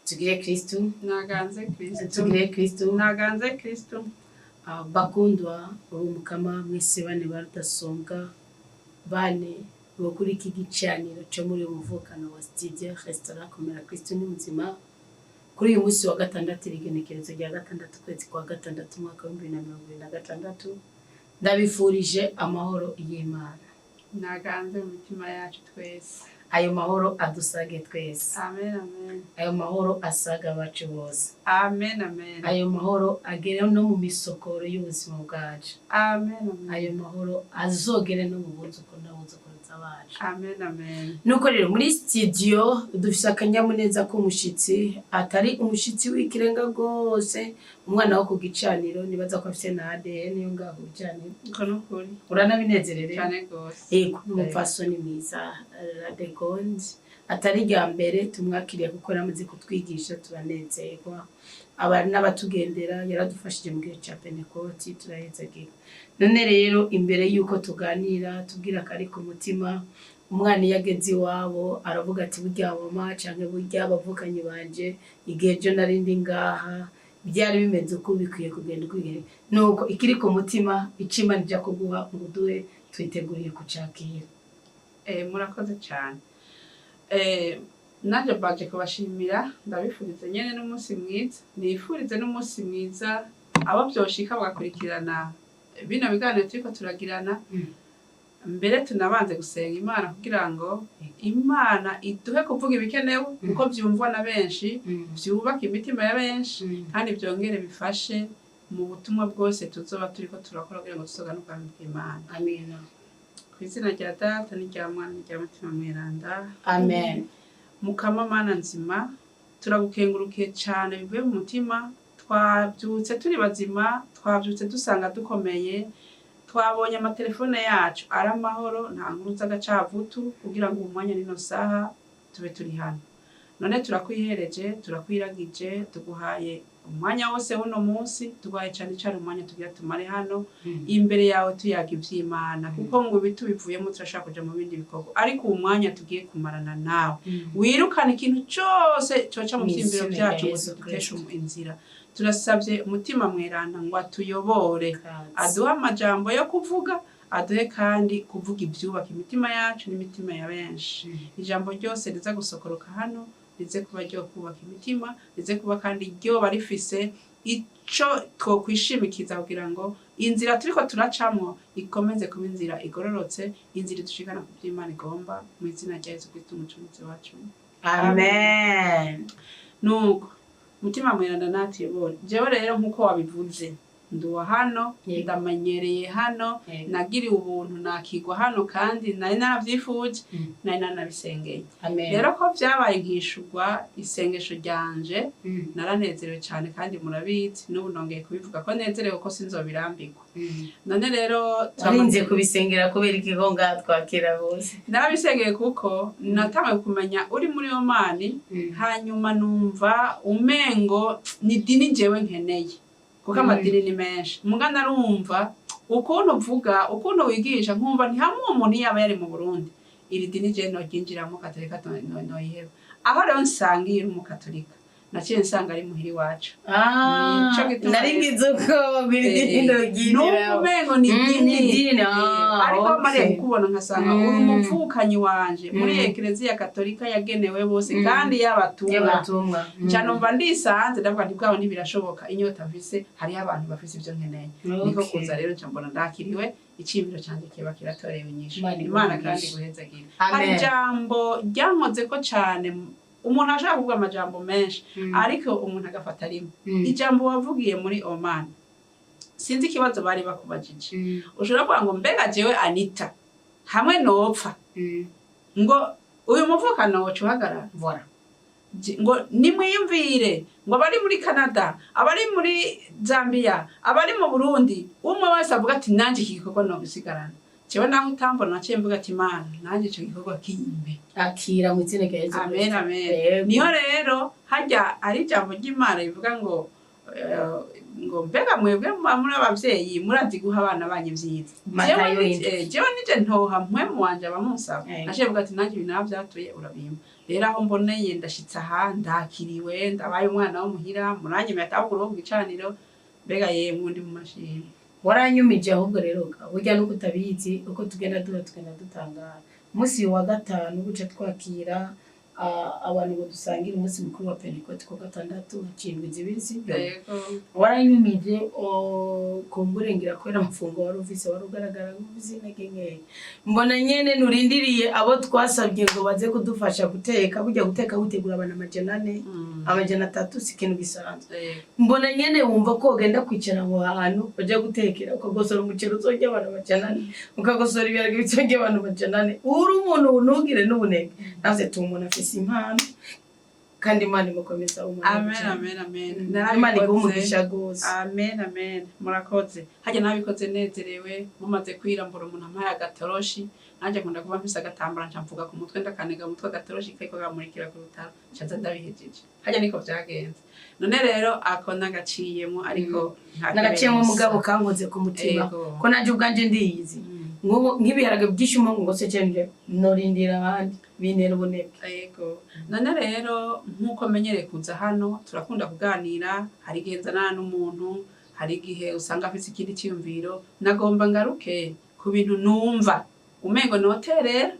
Tugire Kristu. Naganze Kristu. Tugire Kristu. Naganze Kristu. Ah, bakundwa b'Umukama mwese, bane ba Rudasumbwa, bane bo kuri iki gicaniro cyo muri uyu muvukano wa studio restaurant Komera Kristu ni muzima, kuri uyu munsi wa gatandatu, irigenekerezo rya 6, ukwezi kwa 6, umwaka wa 2026, ndabifurije amahoro y'Imana. Naganze mu mitima yacu twese. Ayo mahoro adusage twese. Amen, amen. Ayo mahoro asaga abacu bose. Amen, amen. Ayo mahoro agere no mu misokoro y'ubuzima bwacu. Amen, amen. Ayo mahoro azogere no mu buzukuru n'abuzukuruza bacu. Amen, amen. Nuko rero muri studio dufise akanyamuneza k'umushitsi atari umushitsi w'ikirenga rwose, umwana wo ku gicaniro, nibaza ko afise na ADN yo ngaho ku gicaniro. Uko nukuri. Uranabinezerere. Cyane gose. Yego, n'umupfasoni mwiza Radegonde, atari irya mbere tumwakiriye kuko yaramaze kutwigisha, turanezerwa. Aba n'abatugendera, yaradufashije mu gihe cya Pentekoti, turahezagira. None rero imbere y'uko tuganira, tubwira akari ku mutima. Umwana iyo ageze iwabo aravuga ati: "Burya mama canke burya abavukanyi banje, igihe jo nari ndi ngaha byari bimeze uko, bikwiye kugenda uko." Nuko ikiri ku mutima, ico Imana ija kuguha ngo uduhe, twiteguriye kucakira. Murakoze cyane. Nanjye baje kubashimira, ndabifuriza nyene n'umunsi mwiza, nifurize n'umunsi mwiza abo byoshika bagakurikirana bino biganiro turiko turagirana. Mbere tunabanze gusenga Imana kugira ngo Imana iduhe kuvuga ibikenewe, kuko vyumvwa na benshi, vyubaka imitima ya benshi, kandi byongere bifashe mu butumwa bwose tuzoba turiko turakora kugira ngo tuzogane ubwami bw'Imana. Amina. Ku izina rya Data n'irya Mwana n'irya Mutima Mweranda. Amen. Mukama Mana nzima, turagukengurukiye cyane bivuye mu mutima. Twabyutse turi bazima, twabyutse dusanga dukomeye, twabonye amatelefone yacu ari amahoro, nta nkuru z'agacavutu, kugira ngo uyu mwanya n'ino saha tube turi hano. None turakwihereje, turakwiragije, tuguhaye umwanya wose w'uno munsi, tuguhaye cyane cyane umwanya tugira tumare hano imbere yawe tuyaga ivy'Imana, kuko ngo ibi tubivuyemo turashaka kuja mu bindi bikorwa, ariko uwo mwanya tugiye kumarana nawe, wirukana ikintu cose coca mu vyiyumviro Mw'izina rya vyacu ngo Yesu kiduteshe Kristo. inzira. Turasabye Umutima Mweranda ngo atuyobore, aduhe amajambo yo kuvuga, aduhe kandi kuvuga ivyubaka imitima yacu n'imitima ya benshi. Ijambo ryose riza gusokoroka hano rize kuba ryo kubaka imitima, rize kuba kandi ryoba rifise ico twokwishimikiza kugira ngo inzira turiko turacamwo ikomeze kuba inzira igororotse, inzira idushikana ku vy'Imana igomba, mu izina rya Yesu Kristo Umucunguzi wacu. Amen. Nuko Mutima Mweranda natuyobore. Jewe rero, nk'uko wabivuze, nduwa hano. Ndamenyereye hano. Nagiriwe ubuntu nakigwa hano, kandi nari naravyifuje, nari nanabisengeye. Amen. Rero ko vyabaye nkishurwa isengesho ryanje, naranezerewe cyane, kandi murabizi, n'ubu nongeye kubivuga ko nezerewe, ko sinzobirambirwa. None rero Warinze kubisengera kubera iki, ko ngaha twakira bose? Narabisengeye kuko natanguye kumenya uri muri Omani, hanyuma numva umengo ni dini jewe nkeneye, kuko amadini ni menshi. Muga narumva ukuntu uvuga, ukuntu wigisha, nkumva ntihamwe umuntu yaba yari mu Burundi, iri dini je noryinjiramo, Katolika noyiheba. Aho rero nsangiye uri umukatolika, naciye nsanga ari muhira iwacu. Ah, Nico gituma nari ngize uko biri. Numva umengo ni ni idini. Idini, Ariko mariye kukubona nkasanga uri umuvukanyi wanje muri Ekereziya Katolika yagenewe bose kandi y'abatumwa. Y'abatumwa. Nca numva ndisanze, ndavuga nti bwabo ntibirashoboka, inyota mfise, hariho abantu bafise ivyo nkeneye. Niko kuza rero nca mbona ndakiriwe, iciyumviro canje kiba kiratorewe inyishu. Imana iguhe Imana kandi umugisha. iguhezagire. Amen. Hari ijambo ryankozeko cane. Umuntu ashaka kuvuga amajambo menshi, ariko umuntu agafata rimwe, ijambo wavugiye muri Oman. Sinzi ikibazo bari bakubajije. Ushobora kuvuga ngo: "Mbega jewe Anita hamwe nopfa, ngo uyu muvukano woca uhagarara?" Voilà. Ngo nimwiyumvire ngo abari muri Canada, abari muri Zambia, abari mu Burundi, umwe wese avuga ati: "Nanjye iki gikorwa nogisigarana." Jewe naho utambona, naciye mvuga ati: "Imana, nanjye ico gikorwa kimpe." Akira mu izina rya Yesu Amen. Kristo. Amen. Yego. Niho rero harya ari ijambo ry'Imana rivuga ngo ngo: "Mbega mwebwe muba muri abavyeyi, murazi guha abana banyu ivyiza." Matayo 7. Jewe nije ntoha mpwemu wanje abamunsaba. Yego. Naciye mvuga ati: "Nanjye ibi navyatuye, urabimpa." Rero aho mboneye ndashitse aha, ndakiriwe, ndabaye umwana wo muhira, muranyemeye atabuguru wo ku gicaniro. Mbega yemwe, ndi mu mashimwe. Waranyumije ahubwo rero ga, burya nuko utabizi, uko tugenda duhura tugenda dutangara. Umunsi wa gatanu buca twakira abantu ngo dusangire umunsi mukuru wa Pentekote ku gatandatu, haciye indwi 2, sibyo? Yego. Waranyumije kumbure ngira kubera amafungo wari ufise, wari ugaragara nk'ufise intege nkeya. Mbona nyene nurindiriye abo twasabye ngo baze kudufasha guteka. Burya guteka witegura abantu 400, 300, si ikintu gisanzwe. Mbona nyene wumva ko ugenda kwicara aho hantu ujya gutekera, ukagosora umuceri uzorya abantu 400, ukagosora ibiharage bizorya abantu 400, uri umuntu ntugire n'ubunebwe. Navuze tu umuntu afise impano kandi Imana imukomeza umuntu. Amen, amen, amen. Imana iguhe umugisha rwose. Amen, amen, murakoze. Harya nabikoze nezerewe. Mumaze kwirambura, umuntu ampaye agatoroshi, nanjye nkunda kuba mfise agatambara, nca mvuga ku mutwe, ndakanega mu mutwe, agatoroshi kariko kamurikira ku rutaro, nca nza ndabihejeje. Harya niko vyagenze. None rero ako nagaciyemo, ariko nta Nagaciyemo gusa. mugabo kankoze ku mutima, ko nanjye ubwanje ndiyizi. Nk'ubu nk'ibiharage byinshi ngo se cenje norindira abandi, bintera ubunebwe. Yego. None rero nk'uko menyereye kuza hano, turakunda kuganira. Hari igihe nzanana n'umuntu, hari igihe usanga afise ikindi cyiyumviro. Nagomba ngaruke ku bintu numva umengo noterera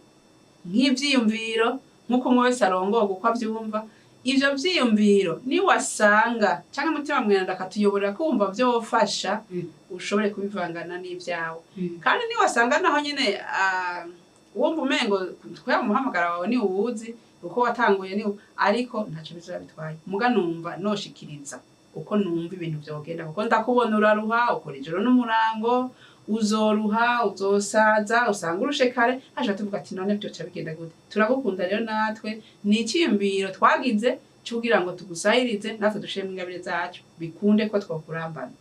nk'ivyiyumviro, nk'uko umwe wese arongoga uko avyumva. Ivyo vyiyumviro niwasanga canke Mutima Mweranda akatuyoborera kumva vyofasha, ushobore kubivangana n'ivyawe. Kandi niwasanga naho nyene wumva umengo kubera umuhamagara wawe ni uwuzi uko watanguye ni ariko ntaco bizoba bitwaye. Muga numva noshikiriza uko numva ibintu vyogenda, kuko ndakubona uraruha, ukora ijoro n'umurango, uzoruha, uzosaza, usanga urushe kare. Haje tuvuga ati none vyoca bigenda gute? Turagukunda rero, natwe ni iciyumviro twagize kugira ngo tugusahirize, natwe dushiremo ingabire zacu, bikunde ko twokurambana.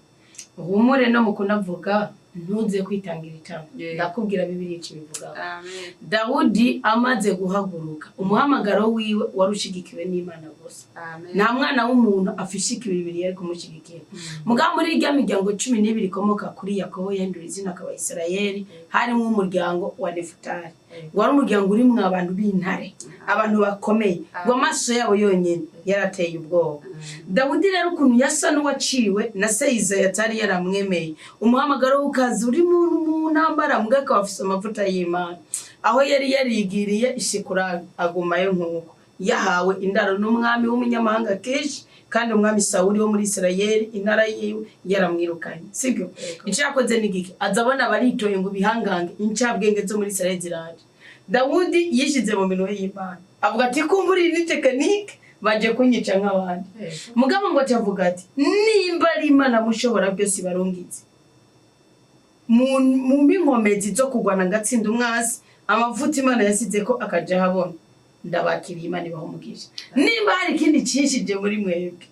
Uhumure no mu kunavuga, ntuze kwitangira itama. Ndakubwira Bibiliya ico ibivugaho. Amen. Dawudi amaze guhaguruka, umuhamagaro wiwe wari ushigikiwe n'Imana gusa. Amen. Nta mwana w'umuntu afishe ikibiri yari kumushyigikira. Mugabo muri irya miryango 12 ikomoka kuri Yakobo yahindura izina akaba Isirayeli, harimo umuryango wa Nefutali. Wari umuryango urimwo abantu b'intare, abantu bakomeye, ngo amaso yabo yonyine yarateye ubwoba. Dawudi rero ukuntu yasa n'uwaciwe na se Izayi atari yaramwemeye, umuhamagaro w'ukazi uri mu ntambara, mbwa akaba afise amavuta y'Imana. Aho yari yarigiriye ishikura agumayo nk'uko yahawe indaro n'umwami w'umunyamahanga kenshi, kandi umwami Sawuli wo muri Isirayeli intara yiwe yaramwirukanye, sibyo? Icyo yakoze ni giki? Aza abona baritoye ngo bihangange, incabwenge zo muri Isirayeli ziraje. Dawudi yishyize mu minwe y'Imana, avuga ati kumbura iyi ni technique, baje kunyica nk'abandi. Mugabo ngo acavuga ati nimba ari Imana mushobora byose barungitse mu inkomezi zo kurwana ngatsinda umwasi, amavuta Imana yasize ko akaja ahabona, ndabakiriye, Imana ibaho umugisha. Nimba hari ikindi cyinshije muri mwebwe,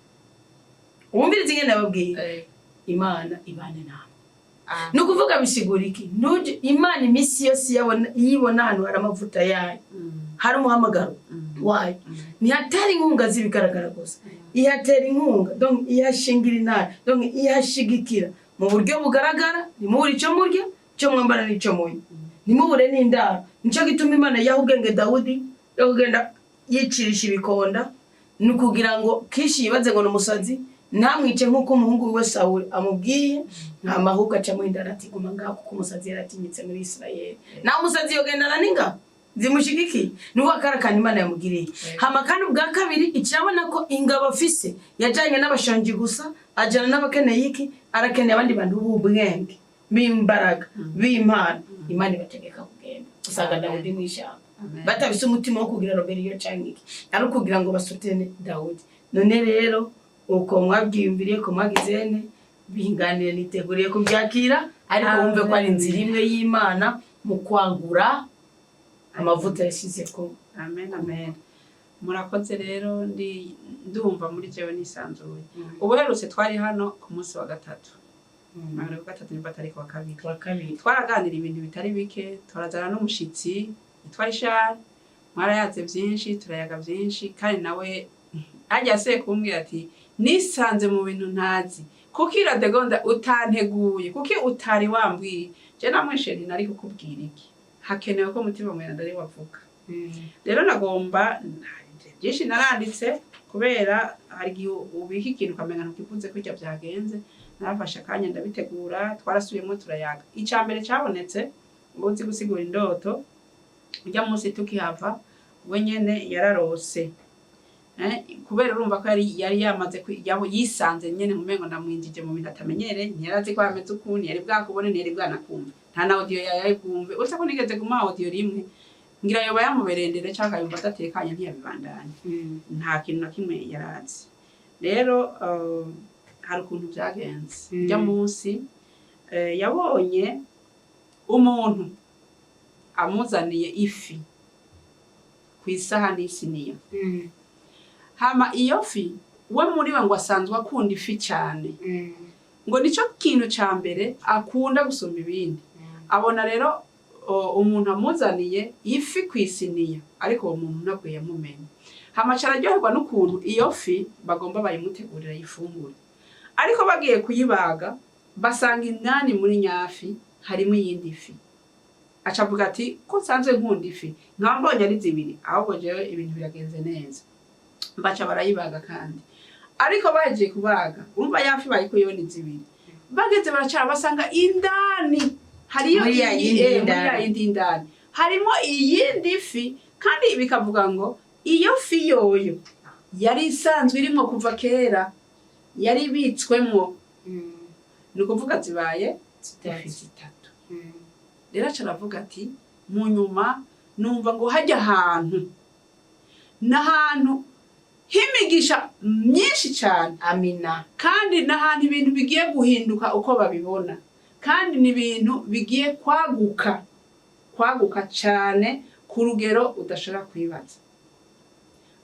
wumvirize ingene nababwiye, Imana ibane namwe. Ni ukuvuga bisigura iki? Ntuje Imana iminsi yose iyo ibona ahantu hari amavuta yayo, hari umuhamagaro wayo, ntihatera inkunga z'ibigaragara gusa, ihatera inkunga, donc ihashingira intara, donc ihashigikira mu buryo bugaragara. Ntimubure icyo murya, icyo mwambara n'icyo munywa, ntimubure n'indaro. Nicyo gituma Imana yaha ubwenge Dawudi yo kugenda yicirisha ibikonda, ni ukugira ngo Kishi yibaze ngo ni umusazi, ntamwice nk'uko umuhungu wiwe Sawuli amubwiye. Nta mahubwo acamo indara ati guma ngaho, kuko umusazi yaratinyitse muri Isirayeli, naho umusazi yogendana n'ingabo zimushigikiye. Nubwo akarakana Imana yamugiriye. Hama kandi ubwa kabiri ikirabona ko ingabo afise yajanye n'abashanji gusa, ajana n'abakeneye iki, arakeneye abandi bantu b'ubwenge, b'imbaraga, b'impano. Imana ibategeka kugenda, usanga Amen. Dawudi mw'ishyamba. Amen. Batabise umutima wo kugira rébellion canke iki, ari ukugira ngo basutene Dawudi. None rero uko mwabyiyumviriye ko mwagize ne binganire, niteguriye kubyakira, ariko wumve ko ari inzira imwe y'Imana mu kwagura amavuta yashyize ko. Amen, amen, murakoze. Rero ndi ndumva muri jewe nisanzuye. Ubuherutse twari hano ku munsi wa gatatu, wa gatatu nimba atari ku wa kabiri. Wa kabiri. Twaraganira ibintu bitari bike, turazana n'umushitsi yitwa Richard. Mwarayaze byinshi, turayaga byinshi, kandi nawe ajya asuye kumbwira ati nisanze mu bintu ntazi, kuki Radegonda utanteguye, kuki utari wambwiye? Je namwishe nti nari kukubwira iki? Hakenewe ko Mutima Mweranda ari wavuga. Rero nagomba Byinshi naranditse, kubera hari igihe ubika ikintu ukamenya ntukivuze kurya byagenze. Narafashe akanya ndabitegura, twarasubiyemo turayaga. Icya mbere cyabonetse, uzi gusigura indoto, ujya munsi tukihava, we nyene yararose. Kubera urumva ko yari yamaze yisanze nyene mu mengo ndamwinjije mu bintu atamenyereye. Ntiyarazi ko ameze ukuntu, ntiyari bwakubone, ntiyari bwanakumve, nta na audio yari bwumve, uretse ko nigeze kumuha audio rimwe, ngira yoba yamubereye ndende canke akayumva adatekanye, ntiyabibandanya. Nta kintu na kimwe yarazi. Rero hari ukuntu byagenze. Ujya munsi yabonye umuntu amuzaniye ifi ku isahani y'isiniya. Hama iyo fi, we muri we ngo asanzwe akunda ifi cyane, ngo nico kintu ca mbere akunda gusumba ibindi. Abona rero umuntu amuzaniye ifi ku isiniya, ariko uwo muntu ntabwo yamumenye. Hama aca araryoherwa n'ukuntu iyo fi bagomba bayimutegurira yifungure, ariko bagiye kuyibaga basanga indani muri nyafi harimo iyindi fi. Aca avuga ati: "Ko nsanzwe nkunda ifi, nkaba mbonye ari zibiri, ahubwo jewe ibintu biragenze neza." Baca barayibaga kandi, ariko bahejeje kubaga, urumva ya fi bayikuyeho ni zibiri, bageze baracara basanga indani hariyo Muri ya yindi muri indani. ya yindi indani harimo iyindi fi. Kandi bikavuga ngo iyo fi yoyo yari isanzwe irimo kuva kera, yari ibitswemwo. Ni ukuvuga zibaye ifi zitatu. Rero aca aravuga ati: "Mu nyuma numva ngo hajya ahantu n'ahantu h'imigisha myinshi cyane." Amina. Kandi n'ahantu ibintu bigiye guhinduka uko babibona, kandi ni ibintu bigiye kwaguka, kwaguka cyane ku rugero udashobora kwibaza.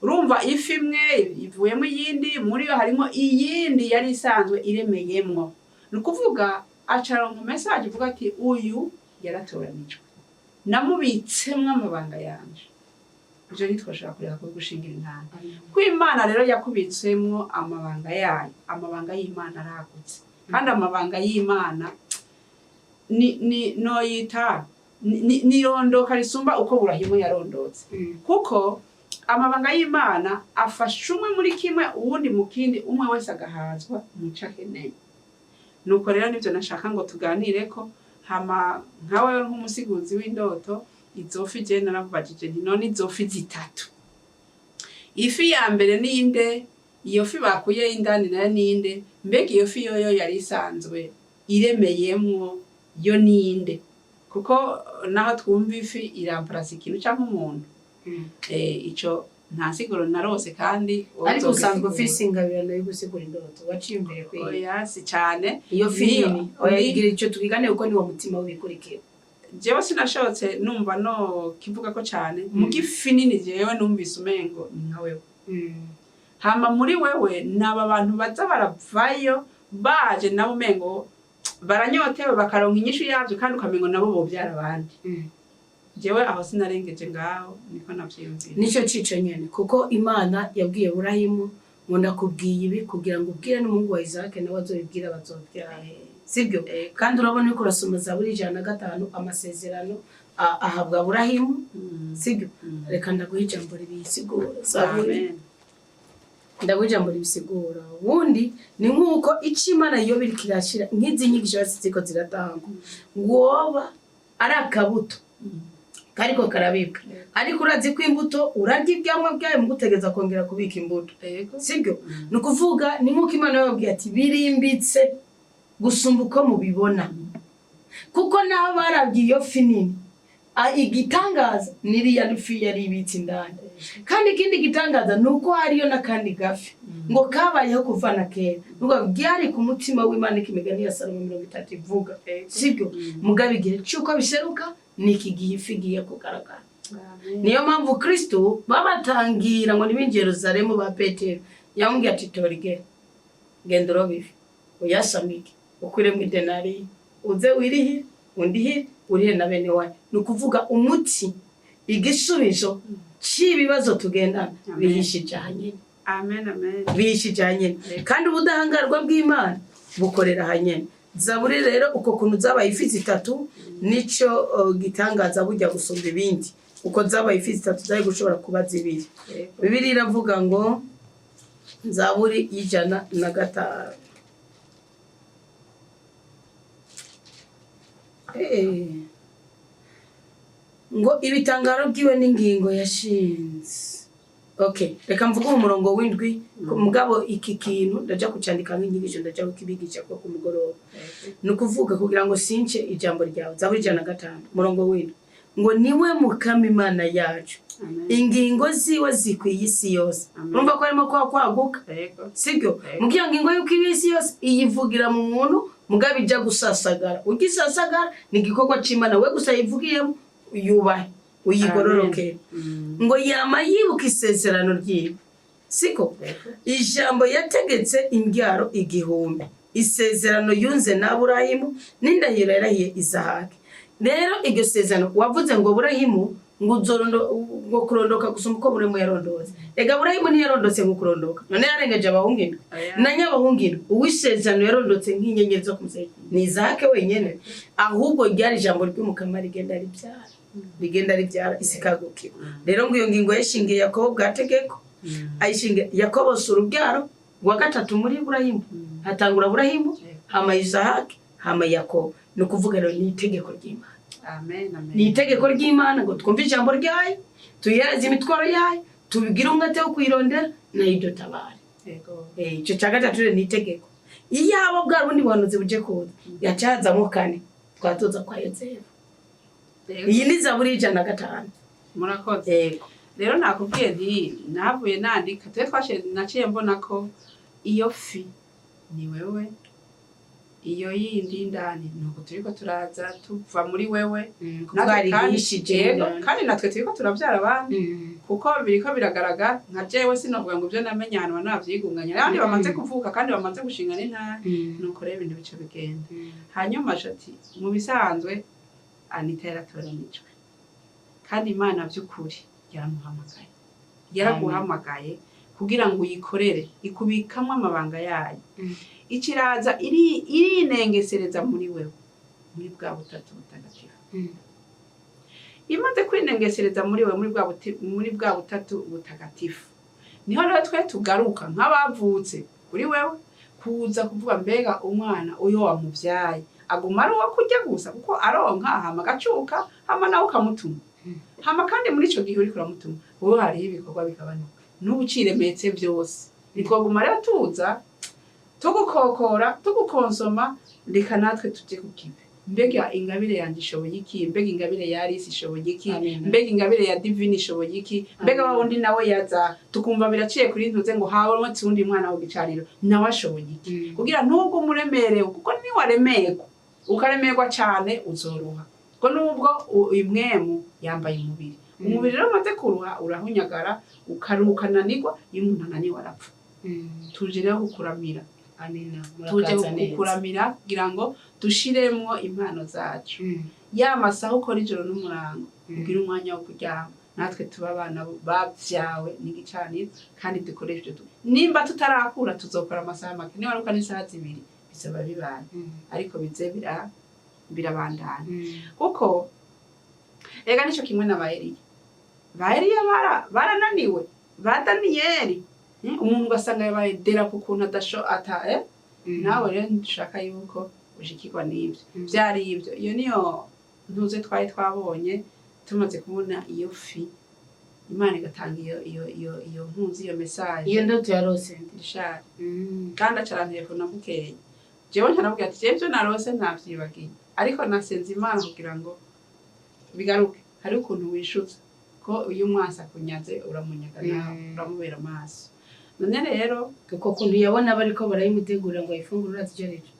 Urumva ifi imwe ivuyemo iyindi, muri yo harimo iyindi yari isanzwe iremeyemwo. Ni ukuvuga acaronka message ivuga ati: "Uyu yaratoranijwe, namubitsemwo amabanga yanje." Ivyo ntitwoshobora kureka kubigushingira intara ko Imana rero yakubitsemwo amabanga yayo. Amabanga y'Imana aragutse, kandi amabanga y'Imana ni noyita ni rondoka risumba uko Burahimu yarondotse, kuko amabanga y'Imana afasha umwe muri kimwe, uwundi mu kindi, umwe wese agahazwa mu co akeneye. Nuko rero nivyo nashaka ngo tuganireko. Hama nkawe nk'umusiguzi w'indoto, izo fi je naravubajije nti: "None izo fi zitatu, ifi ya mbere ninde? Iyo fi bakuye indani nayo ninde? Mbega iyo fi yoyo yari isanzwe iremeyemwo yo ninde?" Kuko naho twumva ifi iramparasa ikintu canke umuntu. Ico nta nsiguro narose, kandi wowe Ariko usanzwe uzogisigura. ufise ingabirano yo gusigura indoto, waciye imbere kwiga. Oya, si cane. Iyo fi nini, oya, igira ico twigane, kuko niwo mutima w'ibikurikira. Jewe sinashotse numva no kivuga ko cane mu gifi nini. Jewe numvise umengo ni nka wewe. Hama muri wewe naba bantu baza baravayo baje nabo umengo baranyotewe, bakaronka inyishu yavyo, kandi ukamengo nabo bovyara abandi. Jewe aho sinarengeje ngaho, niko navyiyumvira. Nicyo cico nyene, kuko Imana yabwiye Burahimu ngo: "Ndakubwiye ibi kugira ngo ubwire n'umuhungu wa Isake, nawe azobibwira bazobyara." Sibyo? Kandi urabona yuko urasoma Zaburi 105, amasezerano ahabwa Burahimu. Sibyo? Reka ndaguha ijambo ribisigura. Zaburi. Amen. Ndaguha ijambo ribisigura. Ubundi ni nk'uko icyo Imana iyo biriko irashira nk'izi nyigisho hasi ziriko ziratangwa, woba ari akabuto kariko karabibwa, ariko urazi ko imbuto urarya ibyamwa byayo mu gutegereza kongera kubika imbuto. Sibyo? Ni ukuvuga ni nk'uko Imana yababwiye ati: "Birimbitse gusumba uko mubibona." Kuko naho barabye iyo fi nini, igitangaza niriya fi yari ibitse indani. Kandi ikindi gitangaza ni uko hariyo n'akandi gafi ngo kabayeho kuva na kera, nuko byari ku mutima w'Imana, ko Imigani ya Salomo 30 ivuga. Sibyo? Mugabo igihe cy'uko biseruka ni iki gihe ifi igiye kugaragara. Amen. Niyo mpamvu Kristo babatangira ngo ntibinjiye Yeruzalemu, ba Petero yamubwiye ati: "Torige, genda urobe ifi, uyasamike, ukuremo idenariyo, uze wirihire, undihire, urihire na bene wanyu." Ni ukuvuga umuti, igisubizo cy'ibibazo tugendana Amen. bihishije ahanyene. Amen, amen. Bihishije ahanyene, kandi ubudahangarwa bw'Imana bukorera ahanyene. Zaburi rero uko kuntu zabaye ifi zitatu, nico gitangaza bujya gusumba ibindi. Uko zabaye ifi zitatu, zari gushobora kuba zibiri. Bibiliya iravuga ngo, Zaburi y'105. Ngo ibitangaro byiwe n'ingingo yashinze. Okay, reka mvuge umurongo w'indwi. Mugabo iki kintu ndaja kucandika nk'inyigisho, ndaja kukibigisha ko ku mugoroba. Ni ukuvuga kugira ngo since ijambo ryawe. Zaburi 105, umurongo w'indwi, ngo niwe Mukama Imana yacu, Amen. ingingo ziwe zikwiye isi yose. Amen. Urumva ko harimo kwa kwaguka, sibyo? Yego. Mugiyo ngingo yuko isi yose iyivugira mu muntu, mugabo ijya gusasagara, ugisasagara ni igikorwa c'Imana. We gusa yivugiyemo, yubahe, uyigororokere. Ngo yama yibuka isezerano ryiwe, siko? Ijambo yategetse imbyaro igihumbi, isezerano yunze na Aburahimu n'indahiro yarahiye Isahaki. Rero iryo sezerano wavuze ngo Burahimu ngo uzorondo, ngo kurondoka gusumba uko Burahimu yarondotse. Rega Burahimu ntiyarondotse ngo kurondoka, none yarengeje abahungu indwi Oya. na nyabahungu indwi. Uw'isezerano yarondotse nk'inyenyeri zo ku musenyi ni Isahaki wenyene. Ahubwo ryari ijambo ry'Umukama rigenda ribyara, rigenda ribyara, isi ikagukirwa. Rero ngo iyo ngingo yashingiye Yakobo bwa tegeko, ayishingiye Yakobo si urubyaro rwa gatatu muri Burahimu. Hatangura Burahimu, hama Isahaki, hama Yakobo. Ni ukuvuga rero ni itegeko ry'Imana. Amen, amen. Ni itegeko ry'Imana ngo twumve ijambo ryayo, tuyihereze imitwaro yayo, tubigire umwete wo kuyirondera, nayo idutabare. Ico cya gatatu rero ni itegeko. Iyo haba bwa bundi buhanuzi buje kuza, yacazamo kane, twatuza kwa Yozefu. Iyi ni Zaburi y'105. Murakoze. Yego. Rero nakubwiye nti navuye nandika twe twashe, naciye mbona ko iyo fi ni wewe, iyo yindi indani nuko turiko turaza tuva muri wewe. Natwe kandi twarigishije. Yego, kandi natwe turiko turavyara abandi, kuko biriko biragaragara. Nka jewe sinovuga ngo ibyo namenye ahantu navyigunganya, abandi bamaze kuvuka kandi bamaze gushinga n'intara. Nuko rero ibintu bica bigenda. Hanyuma ati mu bisanzwe Anita yaratoranijwe, kandi Imana by'ukuri yaramuhamagaye, yaraguhamagaye kugira ngo uyikorere, ikubikamwo amabanga yayo. Ikiraza irinengesereza muri wewe, muri bwa butatu butagatifu. Imaze kwinengesereza muri wewe, muri bwa butatu butagatifu, niho rero twe tugaruka nk'abavutse kuri wewe kuza kuvuga: mbega umwana uyo wamuvyaye aguma ari uwo kurya gusa, kuko aronka hama agacuka, hama nawe ukamutuma, hama kandi muri ico gihe uriko uramutuma wowe hariho ibikorwa bigabanuka n'ubu uciremetse byose. Ntitwaguma rero tuza tugukokora, tugukonsoma. Reka natwe tuje ku kivi. Mbega ingabire yanje ishoboye iki? Mbega ingabire ya Alice ishoboye iki? Amen. Mbega ingabire ya Divine ishoboye iki? Mbega Amen. wa wundi nawe yaza tukumva biraciye kuri ntuze ngo habonetse uwundi mwana w'igicaniro, nawe ashoboye iki? Kugira ntubwo umuremerewe, kuko niwaremerwa ukaremerwa cyane uzoroha, kuko nubwo imwemu yambaye umubiri, umubiri rero umaze kuruha urahunyagara, ukaruhuka, ananirwa. Iyo umuntu ananiwe arapfa. Tuje rero kukuramira. Amina. Tuje Murakaza neza. kukuramira kugira ngo dushiremwo impano zacu, ya masaha ukora ijoro n'umurango, ugire umwanya wo kuryama, natwe tuba abana bavyawe n'igicaniro, kandi dukoreshe ibyo nimba tutarakura tuzokora amasaha make. Niba aruka n'isaha 2 bizoba bibaye, ariko bize birabandanya, kuko ega nico kimwe na ba Eliya. Ba Eliya barananiwe, ba Daniyeli. Umuntu ugasanga yabaye derapo ukuntu adasho ata nawe rero ndushaka yuko ushikirwa n'ibyo. Byari ibyo. Iyo niyo ntuze twari twabonye tumaze kubona iyo fi, Imana igatanga iyo ntuzi, iyo message. Iyo ndoto yarose nde? Rishari kandi acarantelefona bukeye, jewe ntanabwira ati jewe ibyo narose ntavyibagiye, ariko nasenze Imana kugira ngo bigaruke. Hari ukuntu wishuza ko iyo umwasi akunyaze uramunyaga nawe, uramubera amaso. None rero Uko kuntu yabona bariko barayimutegurira ngo ayifungure, urazi icyo aricyo,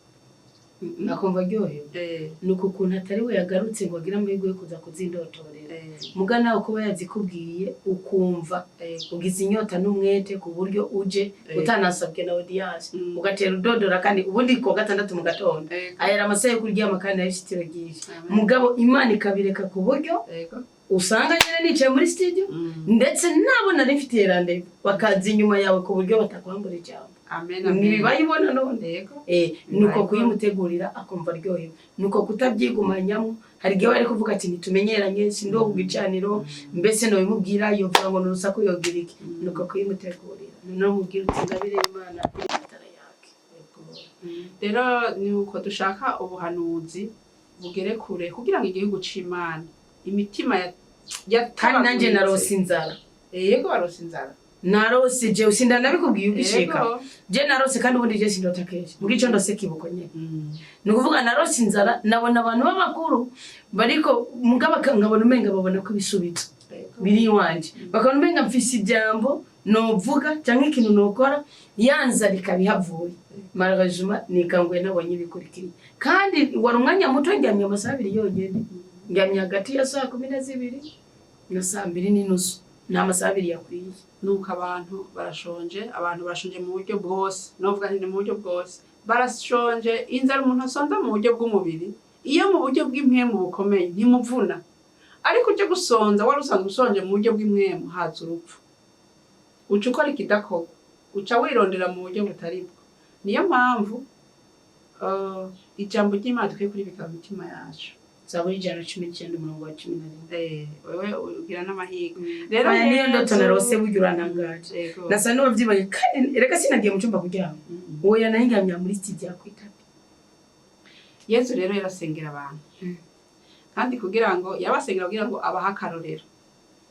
akumva aryohewe. Ni uku kuntu atari we yagarutse ngo agire amahirwe yo kuza kuzindotorera. Muga nawe kuba yazikubwiye, ukumva ugize inyota n'umwete ku buryo uje utanasabwe na audience, ugatera udodora, kandi ubundi kuwa gatandatu mu gatondo ayera amasaha yo kuryama kandi nayo ishitiro ryije. Amen. Mugabo Imana ikabireka ku buryo usanga nyine nicaye muri studio, ndetse nabo nari mfitiye rendez-vous bakaza inyuma yawe ku buryo batakwambura ijambo. Amen, amen. Ntibibayibona none? Yego. Nuko kuyimutegurira akumva aryohewe, nuko kutabyigumanyamo. Hari igihe bari kuvuga ati ntitumenyeranye, sindi uwo ku gicaniro, mbese nobimubwira yovuga ngo ni urusaku, yogira iki. Nuko kuyimutegurira, noneho mubwira uti ingabire y'Imana iri matara yake. Rero ni uko dushaka ubuhanuzi bugere kure kugira ngo igihugu c'Imana, imitima Kandi nanjye narose inzara. Yego, warose inzara. Narose jewe, sindanabikubwiye ugishika. Yego. Je narose, kandi ubundi je sindota kenshi, mbwo ico ndose kibuko nyene. Ni ukuvuga narose inzara, nabona abantu b'abakuru bariko mugabo nkabona umenga babona ko ibisubizo biri iwanje, bakabona umenga mfise ijambo novuga cyangwa ikintu nokora, ya nzara ikaba ihavuye. Malheureusement nikanguye nabonye ibikurikiye, kandi wari umwanya muto, ndyamye amasaha 2 yonyene, ndyamye hagati ya saa 12 na saa 2:30, ni amasaha 2 yakwiye. Nuko abantu barashonje, abantu barashonje mu buryo bwose. Novuga nti ni mu buryo bwose barashonje. Inzara umuntu asonza mu buryo bw'umubiri, iyo mu buryo bw'impwemu bukomeye ntimuvuna, ariko uje gusonza wari usanzwe usonje mu buryo bw'impwemu, haza urupfu, uca ukora ikidakorwa, uca wirondera mu buryo butari bwo. Niyo mpamvu ijambo ry'Imana dukwiye kuribika mu mitima yacu. Zaburi 119 umurongo wa 11. Wewe ugira n'amahirwe rero. Aya niyo ndoto Yezu- narose, burya urantangaje. Yego. Nasa n'uwavyibaye, kandi reka sinagiye mu cyumba kuryama. Oya, nayo ndyamye muri studio kwitapi. Yezu rero yarasengera abantu. Kandi kugira ngo yabasengera, kugira ngo abahe akarorero,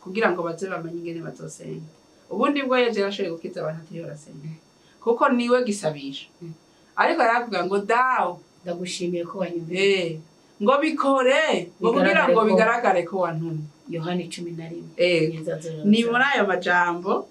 kugira ngo baze bamenye ingene bazosenga. Ubundi bwo Yezu yarashoboye gukiza abantu atiriwe arasenga, kuko niwe gisabisho. Ariko yaravuga ngo: "Dawe, ndagushimiye ko wanyumviye." Ngo bikore ngo kugira ngo bigaragare ko- bigaragare ko wantumye. Yohani 11. Neza zora- Ni muri ayo majambo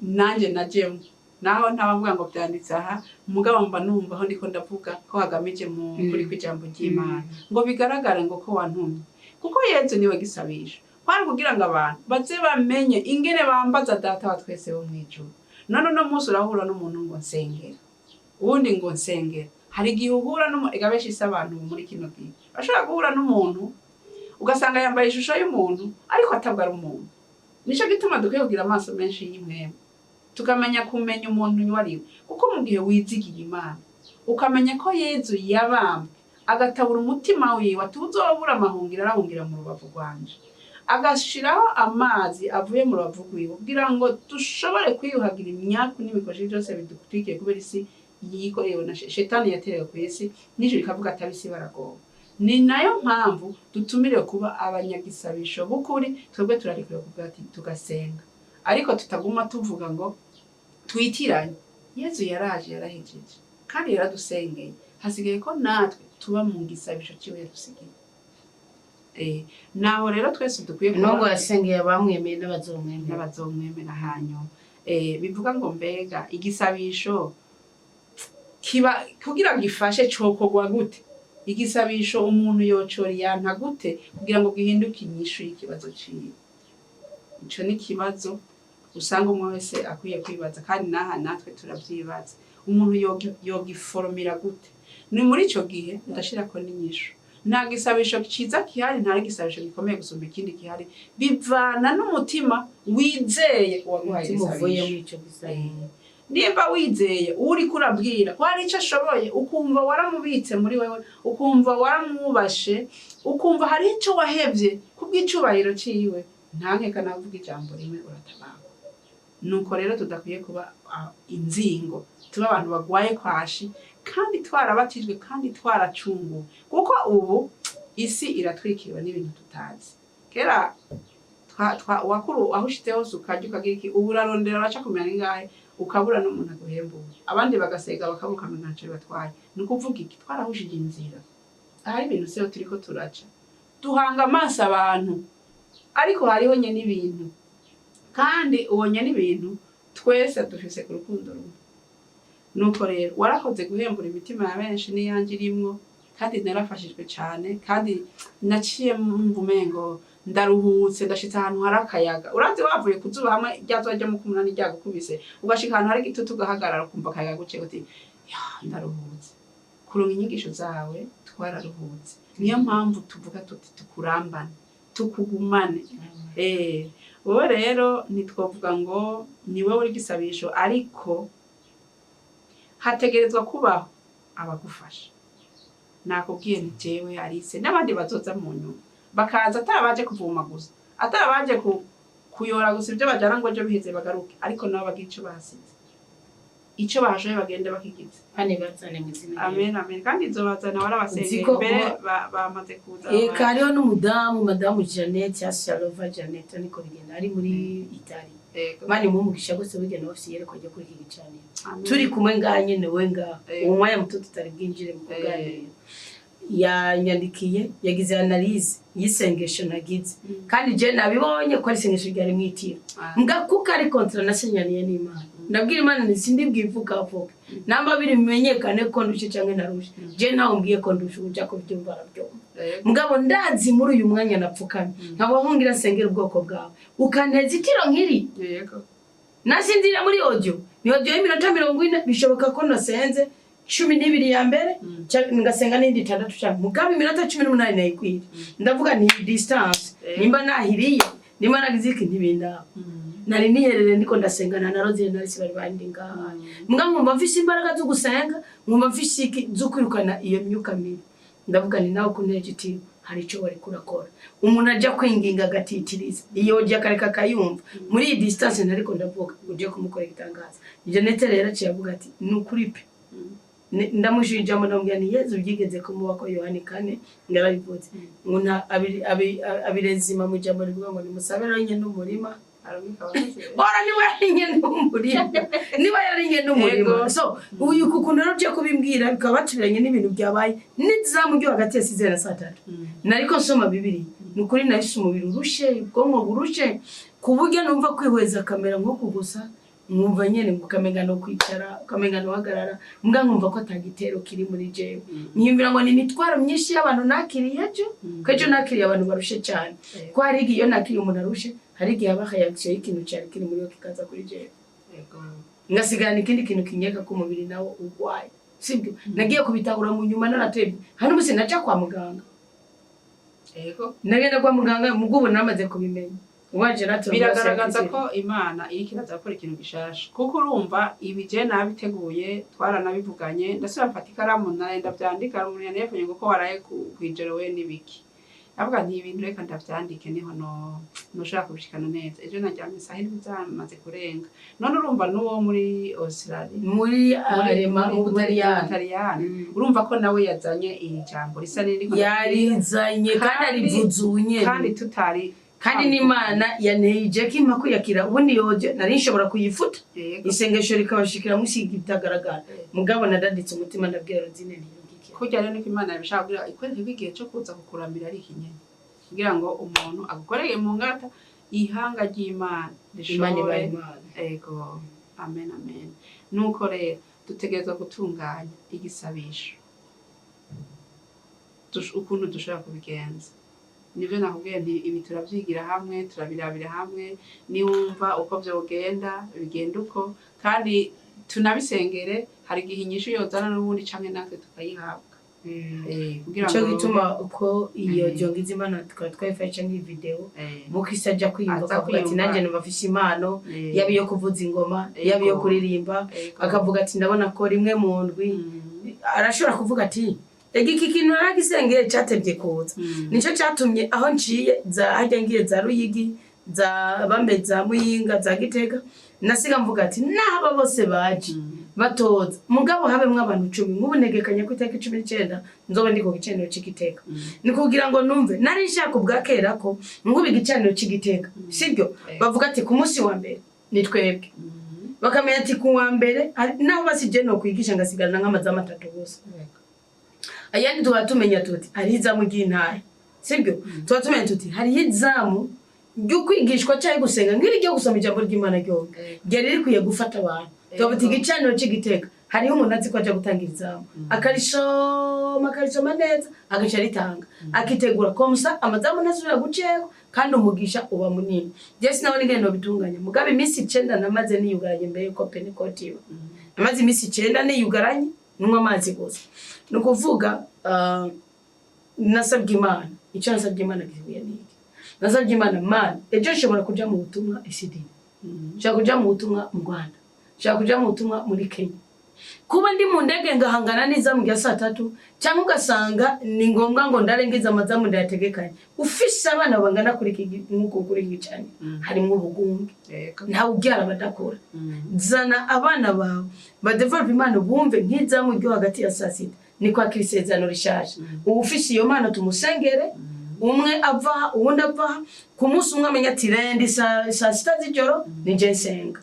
nanjye najemo, naho ntabavuga ngo byanditse aha, mugabo mba numva aho ndiko ndavuga ko hagamije mu kuri kw'ijambo ry'Imana, ngo bigaragare ngo ko wantumye, kuko Yezu niwe gisabisho. Kwari kugira ngo abantu baze bamenye ingene bambaza Data wa twese wo mw'ijuru. None uno munsi urahura n'umuntu ngo nsengera, uwundi ngo nsengera. Hari igihe uhura n'umuntu, ega benshi si abantu muri kino gihe bashobora guhura n'umuntu ugasanga yambaye ishusho y'umuntu ariko atabwo ari umuntu. Nico gituma dukwiye kugira amaso menshi y'impwemu, tukamenya kumenya umuntu uwo ari we, kuko mu gihe wizigiye Imana, ukamenya ko Yezu yabambwe agatabura umutima wiwe, ati uzobura amahungiro arahungira mu rubavu rwanje, agashiraho amazi avuye mu rubavu rwiwe kugira ngo dushobore kwiyuhagira imyaku n'imikoshi byose bidutwikiye, kubera isi yikorewe na shetani yaterewe ku isi, n'ijuru ikavuga ati ab'isi baragowe. Ni nayo mpamvu dutumiriwe kuba abanyagisabisho b'ukuri. Twebwe turarekuwe kuvuga ati tugasenga, ariko tutaguma tuvuga ngo twitiranye. Yezu yaraje, yarahejeje kandi yaradusengeye, hasigaye ko natwe tuba mu gisabisho ciwe yadusigiye. Naho rero twese dukwiye kuba Nubwo yasengeye abamwemeye n'abazomwemera. N'abazomwemera hanyuma. Bivuga ngo mbega igisabisho kiba kugira ngo ifashe cokorwa gute? Igisabisho umuntu yocora yanka gute kugira ngo gihinduke inyishu y'ikibazo ciwe? Ico ni ikibazo usanga umwe wese akwiye kwibaza, kandi n'aha natwe turavyibaza. Umuntu yogiforomira gute? Ni muri ico gihe ndashirako n'inyishu. Nta gisabisho ciza gihari, nta n'igisabisho gikomeye gusumba ikindi gihari. Bivana n'umutima wizeye uwaguhaye Umutima uvuye igisabisho. muri ico gisabisho. Nimba wizeye uriko urabwira ko hari icyo ashoboye, ukumva waramubitse muri wewe, ukumva waramwubashe, ukumva hari icyo wahevye kubw'icubahiro ciwe, nta nkeka navuga ijambo rimwe uratabarwa. Nuko rero tudakwiye kuba inzingo, tuba abantu bagwaye kwashi kandi twarabatijwe kandi twaracunguwe, kuko ubu isi iratwikiriwe n'ibintu tutazi. Kera wakuru aho ushitse hose ukarya ukagira iki, ubu urarondera uraca kumenya ningahe ukabura n'umuntu aguhembura, abandi bagasega bakabuka ukamenya ntaco bibatwaye. Ni ukuvuga iki? Twarahushije inzira, ahari ibintu siho turiko turaca, duhanga amaso abantu, ariko hariho nyene ibintu, kandi uwo nyene ibintu twese dufise ku rukundo rumwe. Nuko rero warakoze guhembura imitima ya benshi n'iyanjye irimwo, kandi narafashijwe cane, kandi naciye mva umengo ndaruhutse, ndashitse ahantu hari akayaga. Urazi wavuye ku zuba hamwe rya zuba ryo mu kumunani ryagukubise, ugashika ahantu hari igitutu ugahagarara, ukumva akayaga guciye, uti: "Ya, ndaruhutse." Kuronka inyigisho zawe twararuhutse. Niyo mpamvu tuvuga tuti tukurambane, tukugumane. Wowe rero ntitwovuga ngo ni wowe uri igisabisho, ariko Hategerezwa kubaho abagufasha. Nakubwiye nti jewe, Alice n'abandi bazoza mu nyuma, bakaza atari abaje kuvoma gusa, atari abaje kuyora gusa ibyo bajana ngo ejo biheze bagaruke, ariko nabo bagira ico basize, ico bashoboye bagenda bakigize. Hano bazane mu izina rya Amen, amen. Kandi izobazana, warabasengeye. Nzi ko Mbere bamaze kuza. Eka, hariho n'umudamu, madamu Jeannette ya Shalova Jeannette, niko bigenda, ari muri Itali. Mani mumugisha gose, burya nawe afise iyerekwa ryo kuri iki gicaniro. Amen. Turi kumwe ngaha nyene, we ngaha, uwo mwanya muto tutari bwinjire mu kuganira, yanyandikiye, yagize analyse y'isengesho nagize, kandi je nabibonye ko ari isengesho ryari mwitiro. Mbwa kuko ari contrat nasinyaniye n'Imana, ndabwira Imana nti sindi bwivuga vuga namba biri bimenyekane ko ndushe canke ntarushe. Je ntawe mbwiye ko ndushe, uja kubyumva arabyumva. Mugabo ndazi muri uyu mwanya napfukamye, nkaba nkungira nsengera ubwoko bwawe, ukanteza itiro nkiri nasinzira muri audio, ni audio y'iminota 40. Bishoboka ko nasenze 12 ya mbere, ngasenga n'indi 6 canke, mugabo iminota 18 nayikwira. Ndavuga nti distance, nimba nahiriye, nimba nagize iki, ntibindaba. Nari niherereye ndiko ndasengana na Rosine na Alice, bari bandi ngaha. Mbwa nkumva mfise imbaraga zo gusenga, nkumva mfise iki zo kwirukana iyo myuka mibi. Ndavuga ni nawe kunteje itiro, hari ico wariko urakora. Umuntu aja kwinginga agatitiriza iyo audio akareka akayumva muri iyi distance, ntariko ndavuga uje kumukora igitangaza. Jeannette rero aciye avuga ati ni ukuri pe. Ndamushira ijambo, ndamubwira nti Yezu byigeze kumuba ko Yohani 4 ngarabivuze ngo nta abirezima mu ijambo rivuga ngo nimusabe rero nyene n'umurima. Arabika abakozi. Ora niba yari nyene n'umurima, niba yari nyene n'umurima. So uyu kukuntu rero ugiye kubimbwira bikaba baturanye n'ibintu byabaye n'izamu ryo hagati ya 6 na saa 3, nariko nsoma Bibiri. Ni ukuri nahise umubiri urushe, ubwonko burushe, ku buryo numva kwihweza kamera nko kugusa, nkumva nyene ngo ukamenga no kwicara, ukamenga no guhagarara, mbwa nkumva ko atagitero kiri muri jewe. Niyumvira ngo ni imitwaro myinshi y'abantu nakiriye ejo, ko ejo nakiriye abantu barushe cyane, ko hari igihe iyo nakiriye umuntu arushe, hari igihe haba réaction y'ikintu cyari kiri muri yo kikaza kuri jewe, ngasigarana ikindi kintu kinyeka ko umubiri nawo urwaye. Sibyo, nagiye kubitahura mu nyuma naratebye. Hano ubu sinaja kwa muganga. Nagenda kwa muganga mubwo ubu namaze kubimenya waje natwe. Biragaragaza ko Imana iriko iraza gukora ikintu gishasha, kuko urumva ibi je nabiteguye, twaranabivuganye, ndasubira mfata ikaramu naye ndavyandika. Umuntu yanefanye ngo ko waraye kwijoro we n'ibiki, avuga nti ibintu reka ndavyandike, niho no noshobora kubishikana neza. Ejo naryamye isaha 7 zamaze kurenga. None urumva n'uwo muri Australia, muri arema mu Butaliyani. Butaliyani, urumva ko nawe yazanye iri jambo risa n'iriko Yarizanye kandi arivuze ubunyene. Kandi tutari Kandi n'Imana yanteye ko impa kwiyakira. Ubundi yoje nari nshobora kuyifuta, isengesho rikabashikira musiga itagaragara, mugabo nadaditse umutima, ndabwira Rosine ntiyungikira. Kurya rero niko Imana yabishaka, kugira ikwereke ko igihe cyo kuza kukuramira ari ikinyene, kugira ngo umuntu agukorere mu ngata, ihanga ry'Imana Imana ibaye rishobore. Imana. Ego, amen, amen. Nuko rero dutegerezwa gutunganya igisabisho. Ukuntu dushobora kubigenza nivyo nakubwiye nti ibi turavyigira hamwe, turabirabira hamwe. Niwumva uko vyogenda, bigenda uko, kandi tunabisengere. Hari igihe inyishu yozana n'ubundi canke natwe tukayihabwa. Kugira Nico ngo gituma uko iyo jongiza Imana tukaba twayifashe canke iyi video, mukristo aja kwiyumva Aza akavuga ati kwiyumva. Nanjye numva afise impano, yaba iyo kuvuza ingoma, yaba iyo kuririmba, akavuga ati ndabona ko rimwe mu ndwi, arashobora kuvuga ati ega iki kintu naragisengeye catevye kuza. Nico catumye aho nciye za harya ngiye za Ruyigi, za bambe, za Muyinga, za Gitega, nasiga mvuga ati n'aba bose baje batoza, mugabo habemwo abantu 10. Nk'ubu ntegekanya ko itariki 19 nzoba ndi ku gicaniro c'Igitega, ni kugira ngo numve nari nshaka ubwa kera ko nk'ubu igicaniro c'Igitega, sibyo, bavuga ati ku munsi wa mbere ni twebwe, bakamenya ati ku wa mbere naho basije no kwigisha ngasigarana nk'amazamu 3 gusa, ayandi tuba tumenya tuti hariho izamu ry'intara, sibyo, tuba tumenya tuti hariho izamu ryo kwigishwa cyangwa gusenga nk'iri ryo gusoma ijambo ry'Imana ryombi ryari rikwiye gufata abantu. Tuba tuti igicaniro c'Igitega hariho umuntu azi ko aja gutanga izamu, akarisoma, akarisoma neza, agaca aritanga, akitegura comme ça amazamu ntasubira gucerwa, kandi umugisha uba munini. Je sinabona ingene nobitunganya, mugabo iminsi 9 namaze niyugaranye mbere yuko Pentecote iba, namaze iminsi 9 niyugaranye, nywa amazi gusa. Ni ukuvuga nasabye Imana, icyo nasabye Imana gihuye n'iki? Nasabye Imana: Mana, ejo nshobora kuja mu butumwa isidini, nshobora kuja mu butumwa mu Rwanda, nshobora kuja mu butumwa muri Kenya. Kuba ndi mu ndege ngahangana n'izamu rya saa 3, cyangwa ugasanga ni ngombwa ngo ndarengeze amazamu ndayategekanye, ufise abana bangana kuri iki nk'uko kuri iki gicaniro, harimwo ubugunge. Ntawe ubyara badakora. Zana abana bawe badevelope impano, bumve nk'izamu ryo hagati ya saa 6 ni kwakira isezerano rishaje. Uba ufise iyo mpano, tumusengere. Umwe ava aha, uwundi ava aha, ku munsi umwe amenya ati lundi saa 6 z'ijoro ni je nsenga,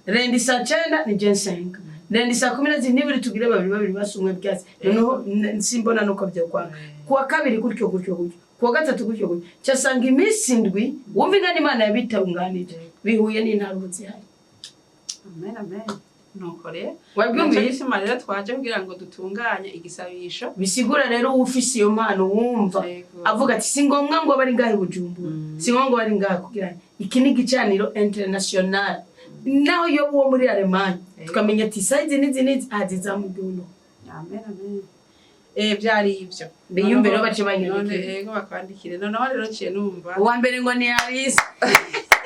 lundi saa 9 ni je nsenga, lundi saa 12 niburi tugire babiri babiri basi, umwe byasi. Noneho simbona nuko byokwanga. Kuwa kabiri gutyo gutyo gutyo, kuwa gatatu gutyo gutyo, cyasanga iminsi 7 wumva ingana Imana yabitunganije bihuye n'intaruro zihari. Amen, amen. Nuko rero Wabyumvise? nico gituma rero twaje kugira ngo dutunganye igisabisho. Bisigura rero ufise iyo mpano wumva avuga ati si ngombwa ngo bari ngahe i Bujumbura, si ngombwa ngo bari ngahe, kugira iki ni igicaniro international, naho yo uwo muri Alemanye tukamenya ati sayizi n'izi n'izi aziza mu gihugu. Amen, amen. Byari ibyo. Biyumve rero, bace None banyandikira. Yego, bakwandikire. Noneho rero nciye numva Uwa mbere ngo ni Alice.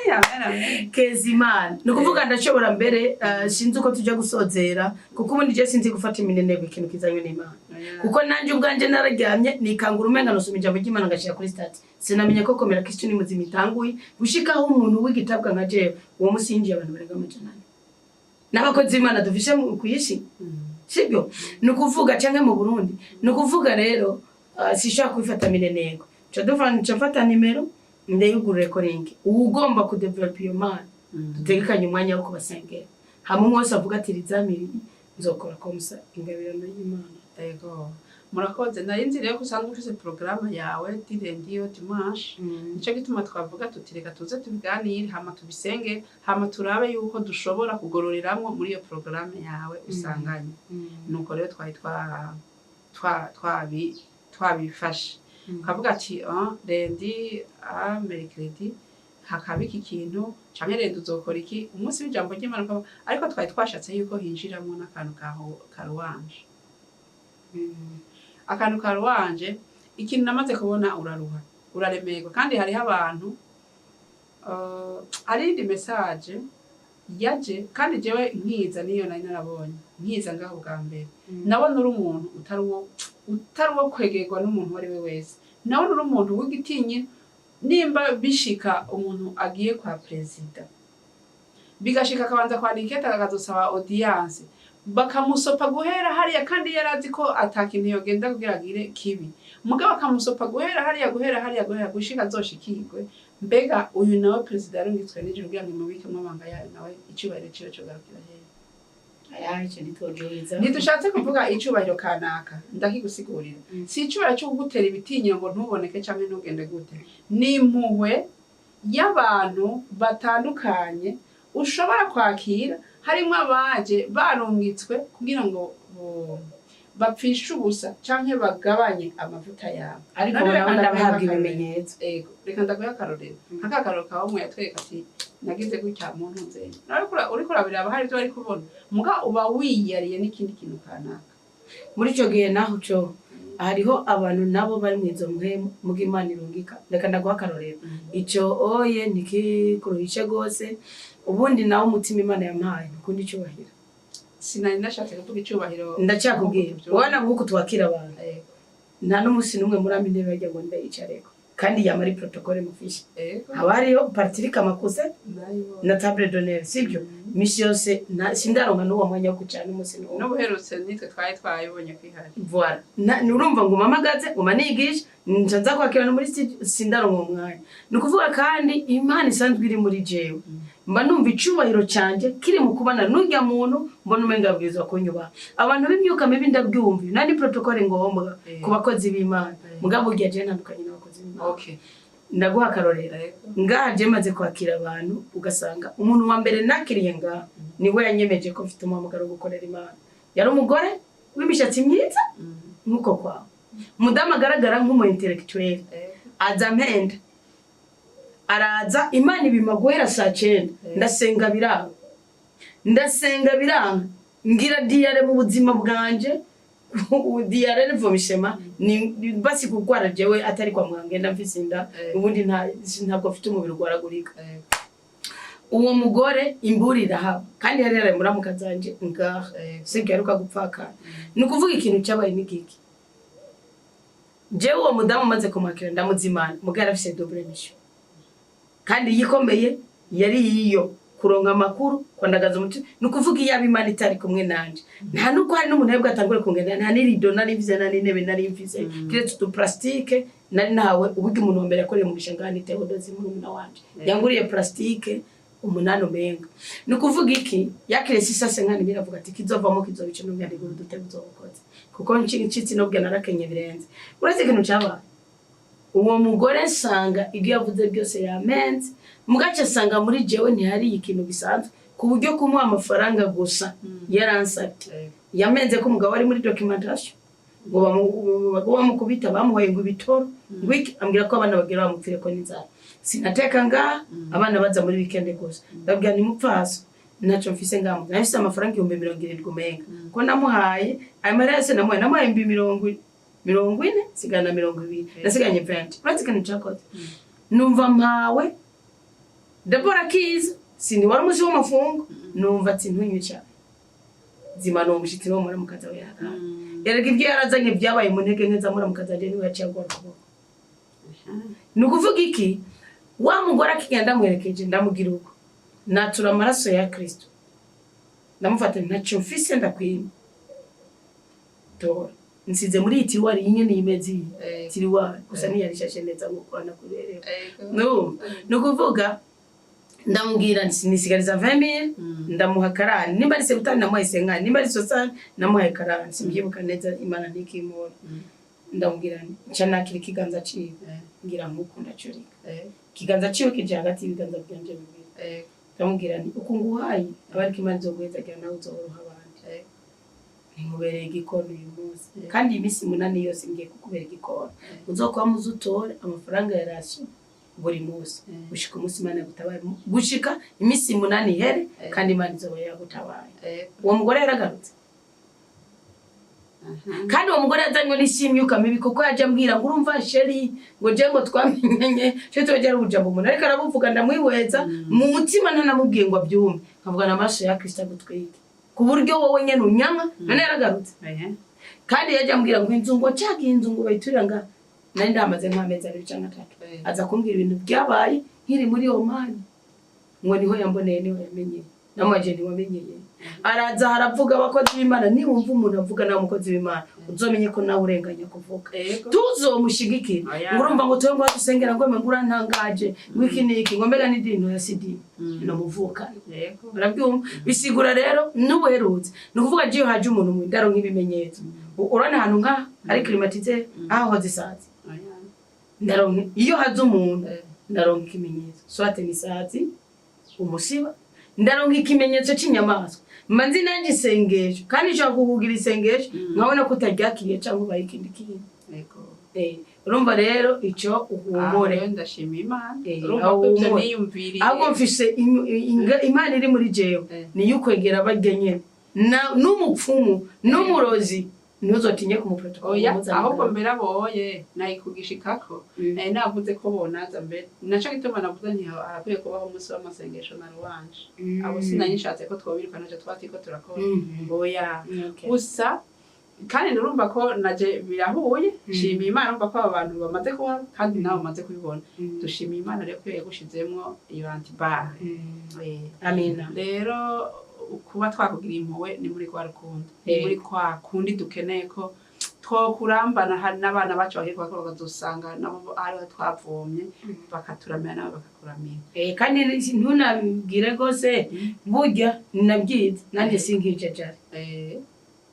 Amen, amen. Kezimana. Ni ukuvuga ndashobora mbere, sinzi uko tujya gusozera, kuko ubundi je sinzi gufata iminenegwe ikintu kizanywe n'Imana, kuko nanjye ubwanjye nararyamye nikangura umenga nasoma ijambo ry'Imana ngashyira kuri statut, sinamenye ko komera Kristo ni muzima itanguye gushikaho umuntu w'igitabwa nka jewe. Uwo munsi yinjiye abantu barenga 400 n'abakozi b'Imana dufise ku isi, sibyo? Ni ukuvuga canke mu Burundi. Ni ukuvuga rero, sinshobora kubifata minenego, nca mfata nimero ndayugurure ko link, uwugomba kudevelopa iyo mpano, dutegekanye umwanya wo kubasengera hamwe, umwe wese avuga ati rizamiri nzokora komusa ingabirano y'Imana. Yego, murakoze. Nari nzi rero ko usanzwe ufise porogaramu yawe du lundi au dimanche, nico gituma twavuga tuti reka tuze tubiganire, hama tubisenge, hama turabe yuko dushobora kugororeramwo muri iyo porogaramu yawe usanganye. Nuko rero twari twabifashe ukavuga ati lundi à mercredi hakaba iki kintu, canke lundi uzokora iki umunsi w'ijambo ry'Imana ariko twari twashatse yuko hinjiramwo n'akantu ka louange, akantu ka louange. Ikintu namaze kubona, uraruha, uraremerwa, kandi hariho abantu, hari iyindi message yaje, kandi jewe nkiza niyo nari narabonye nkiza ngaho bwa mbere. Nabona uri umuntu utari uwo kwegerwa n'umuntu uwo ari we wese. Nabona uri umuntu w'igitinyiro. Nimba bishika umuntu agiye kwa perezida, bigashika akabanza kwandika ikete, akazosaba audience, bakamusopa guhera hariya, kandi yari azi ko ata kintu yogenda kugira agire kibi, mugabo bakamusopa guhera hariya, guhera hariya, guhera gushika azoshikirwe. Mbega uyu nawe perezida yarungitswe n'ijuru kugira ngo imubikemwo amabanga yayo, nawe icubahiro ciwe cogarukira hehe? Aya, icyo ntitwojoheza. Ntidushatse kuvuga icubahiro kanaka, ndakigusigurira. Si icubahiro cyo kugutera ibitinyiro ngo ntuboneke canke ntugende gute, ni impuhwe y'abantu batandukanye ushobora kwakira, harimo abaje barungitswe kugira ngo bapfishe ubusa canke bagabanye amavuta yawe. Ariko None reka nabo ndaguhe ndabahabwa akarorero. ibimenyetso. Ego, reka ndaguhe akarorero, nk'aka karorero kawe umwe yatwereka ati nagize gutya mu ntuzenye. Nawe uriko urabiraba, hari ibyo bari kubona, muga uba wiyariye n'ikindi kintu kanaka. Muri icyo gihe naho cyo hariho abantu nabo bari mu izo mpwemu muga Imana irungika. Reka ndaguha akarorero, icyo oye ntikikuruhishe rwose. Ubundi nawe umutima Imana yampaye ntukundi icyubahiro. Sinari nashatse kuvuga icyubahiro. Ndacyakubwira. Nk'uko tubyumva. Wowe ntabwo twakira abantu, nta n'umunsi n'umwe muri intebe bajya ngo ndayicareko, kandi yama ari protocole mufishe. Haba hariyo Patrick Amakuze Ndayibona. na table d'honneur, sibyo? Misi yose sindaronka n'uwo mwanya wo kwicara n'umunsi n'umwe. N'ubuherutse nitwe twari twayibonye ko ihari. Voilà. Nurumva ngo mpamagaze nguma nigisha, nca nza kwakira no muri studio, sindaronka uwo mwanya. Ni ukuvuga kandi Imana isanzwe iri muri jewe, mba numva icubahiro canje kiri mu kubana n'urya muntu, mbona umenga abwirizwa kunyubaha. Abantu b'imyuka mibi ndabyumva, nani protocole ngombwa ku bakozi b'Imana. Mugabo burya jewe ntandukanye n'abakozi b'Imana. Ndaguha akarorero. Ngaha je maze kwakira abantu, ugasanga umuntu wa mbere nakiriye ngaha niwe yanyemeje ko mfite umuhamagaro wo gukorera Imana, yari umugore w'imishatsi myiza nk'uko kwawe, umudamu agaragara nk'umu intellectuel. Aza mpenda, araza, Imana ibima guhera saa 9. Ndasenga biranga, ndasenga biranga, ngira diarrhée mu buzima bwanje. Diarrhée ni vomissement, ni basi kurwara jewe atari kwa muganga, ngenda mfise inda. Ubundi ntabwo mfite umubiri urwaragurika. Uwo mugore imburi irahaba, kandi yari yaraye muramuka zanje ngaha, sibyo, aheruka gupfakara. Ni ukuvuga ikintu cyabaye ni giki? Jewe uwo mudamu umaze kumwakira ndamuzimana, mugabo yarafise double mission, kandi yikomeye yari iyo kuronka amakuru, kwandagaza umutima. Ni ukuvuga iyo Imana itari kumwe nanje, nta nuko hari n'umuntu yari bwatangure kungenda, nta n'irido nari mfise, nta n'intebe nari mfise, kiretse utu plastique nari nahawe. Uburyo umuntu wa mbere yakoreye umugisha ngaha ni Theodosi, murumuna wanje, yanguriye plastique 8 umenga. Ni ukuvuga iki? Yakiriye sisase nkani, biravuga ati kizovamo kizobica n'ubwandiko udutebe uzobukoze, kuko ncitse n'ubwe narakenye birenze. Uretse ikintu cyabaye, uwo mugore nsanga ibyo yavuze byose yamenze, mugace nsanga muri jewe ntihari ikintu gisanzwe ku buryo kumuha amafaranga gusa yaransabye. Yamenze ko umugabo ari muri documentation, ngo bamukubita, bamuhaye ngo ibitoro, ngo iki, ambwira ko abana bagira bamupfire ko n'inzara. Sinateka ngaha, abana baza muri weekend gusa. Ndabwira ni mupfaso, ntacyo mfise ngaha, nafise amafaranga 70,000 umenga ko namuhaye. Ayo mahera yose namuhaye 40,000, nsigana na 20, nasiganye 20. Uretse ikintu cakoze, numva mpawe Debora kiza, sindi wari umusi w'amafungo, numva ati ntunywe cyane zimana uwo mushitsi wo muramukazi we yarakaye. Erega ibyo yarazanye byabaye mu ntege nke za muramukazi wanje, niwe yaciye agwara ukuboko. Ni ukuvuga iki? Wa mugore akigenda ndamwerekeje, ndamugira uko natura amaraso ya Kristo, ndamufata, ntacyo mfise ndakwima, tora nsize muri iyi tiroir iyi nyene imeze iyi tiroir gusa, ntiyarishashe neza nkuko nakuberewe. Ni ukuvuga ndamubwira nti nisigariza 20,000, ndamuha karani, nimba ari sebutani namuhaye senkani, nimba ari sosani namuhaye karani, simbyibuka neza, Imana ntikimura. Ndamubwira nti nca nakira ikiganza ciwe, ngira nkuko ndacurika ikiganza ciwe kije hagati y'ibiganza byanje bibiri, ndamubwira nti uku nguhaye aba ariko Imana izoguhezagira, nawe uzohora abandi, nkubereye igikona uyu munsi, kandi iyi minsi 8 yose ngiye kukubera igikona, uzokuba muze utore amafaranga ya ration buri munsi gushika umunsi Imana yagutabaye, gushika iminsi 8 ihere, kandi Imana izoba yagutabaye. Uwo mugore yaragarutse, kandi uwo mugore yazanywe n'ishimyuka mibi, kuko yaje ambwira ngo urumva chéri, ngo je ngo twamenyanye cyo tujya ubujambo, umuntu ariko arabuvuga, ndamwihweza mu mutima, ntanamubwiye ngo abyumve, nkavuga n'amaso ya Kristo agutwike ku buryo wowe nyene unyanka. None yaragarutse, kandi yaje ambwira ngo inzu, ngo cagiye inzu ngo bayiturira nga nari ndamaze nk'amezi 2 canke 3, aza kumbwira ibintu byabaye nkiri muri Omani, ngo niho yamboneye, niho yamenyeye. Namwaje ntiwamenyeye, araza haravuga abakozi b'Imana. Niwumva umuntu avuga nawe umukozi w'Imana, uzomenye ko nawe urenganya kuvuga. Tuzomushigikira. Oya. Ngo urumva ngo tuwe ngo dusengera, ngo ngo urantangaje, ngo iki n'iki, ngo mbega n'idini ntoya si idini no muvukana. Urabyumva? Bisigura rero n'ubuherutse, ni ukuvuga jiyo haje umuntu mu ndaro nk'ibimenyetso. Urabona ahantu nkaha hari climatiseur, aho hoze isazi, ndaronka iyo haza umuntu, ndaronka ikimenyetso, soit ni isazi, umusiba, ndaronka ikimenyetso cy'inyamaswa. Mba nzi nanjye isengesho, kandi nshobora kukugira isengesho nkabona ko utaryakiriye cyangwa ubaye ikindi kintu. Urumva rero icyo uhumure. Aho ndashima Imana. Urumva Aho ko ibyo uhumure. niyumviriye. Ahubwo mfise Imana iri muri jewe, niyo ukwegera barya nyene n'umupfumu n'umurozi, ntuzotinye kumuprotokol. Oya, ahubwo mbere aboye nayikugishikako, nari navuze ko bonaza mbere, naco gituma navuze nti harakwiye kubaho umunsi w'amasengesho na ruwanje. Abo sinari nshatse ko twobiruka, naco twatiko turakora, oya. Gusa kandi nurumva ko naje birahuye, nshimiye Imana, urumva ko aba bantu bamaze kuba, kandi nawe bamaze kubibona. Dushimiye Imana rero ko yagushizemwo iyo antibare. Amina. Rero kuba twakugira impuhwe ni muri kwa rukundo, ni muri kwa kundi dukeneye ko twokurambana, hari n'abana bacu bagiye kubakora bakazosanga nabo ariho twavomye, bakaturamira nabo bakakuramira. Kandi ntunabwire rwose, burya ninabyiza nanjye sinkijajare,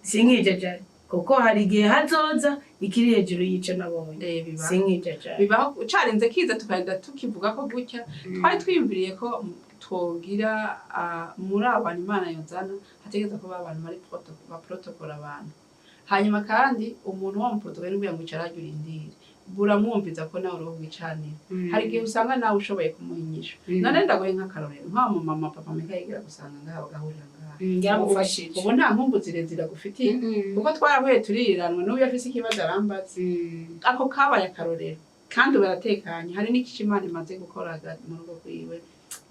sinkijajare, kuko hari igihe hazoza ikiri hejuru y'ico nabonye. Bibaho. Sinkijajare. Bibaho, carenze kiza tukagenda tukivuga ko gutya twari twiyumviriye ko twogira muri abo bantu Imana yozana hategereza kuba abantu bari baprotokora abantu. Hanyuma kandi umuntu wa muprotokole n'ubwo ngo icara urindire, buramwumviza ko nawe uriho wicanira. Hari igihe usanga nawe ushoboye kumuha inyishu. None ndagoye nk'akarorero nka mu mama papa Meka yigira gusanga ngaha bagahurira ngaha. Yaramufashije. Ubu nta nkumbu zirezire agufitiye, kuko twarahuye turiranwa, n'ubu iyo afise ikibazo arambaza. Ako kabaye akarorero, kandi ubu aratekanye. Hari n'ikico Imana imaze gukora mu rugo rwiwe.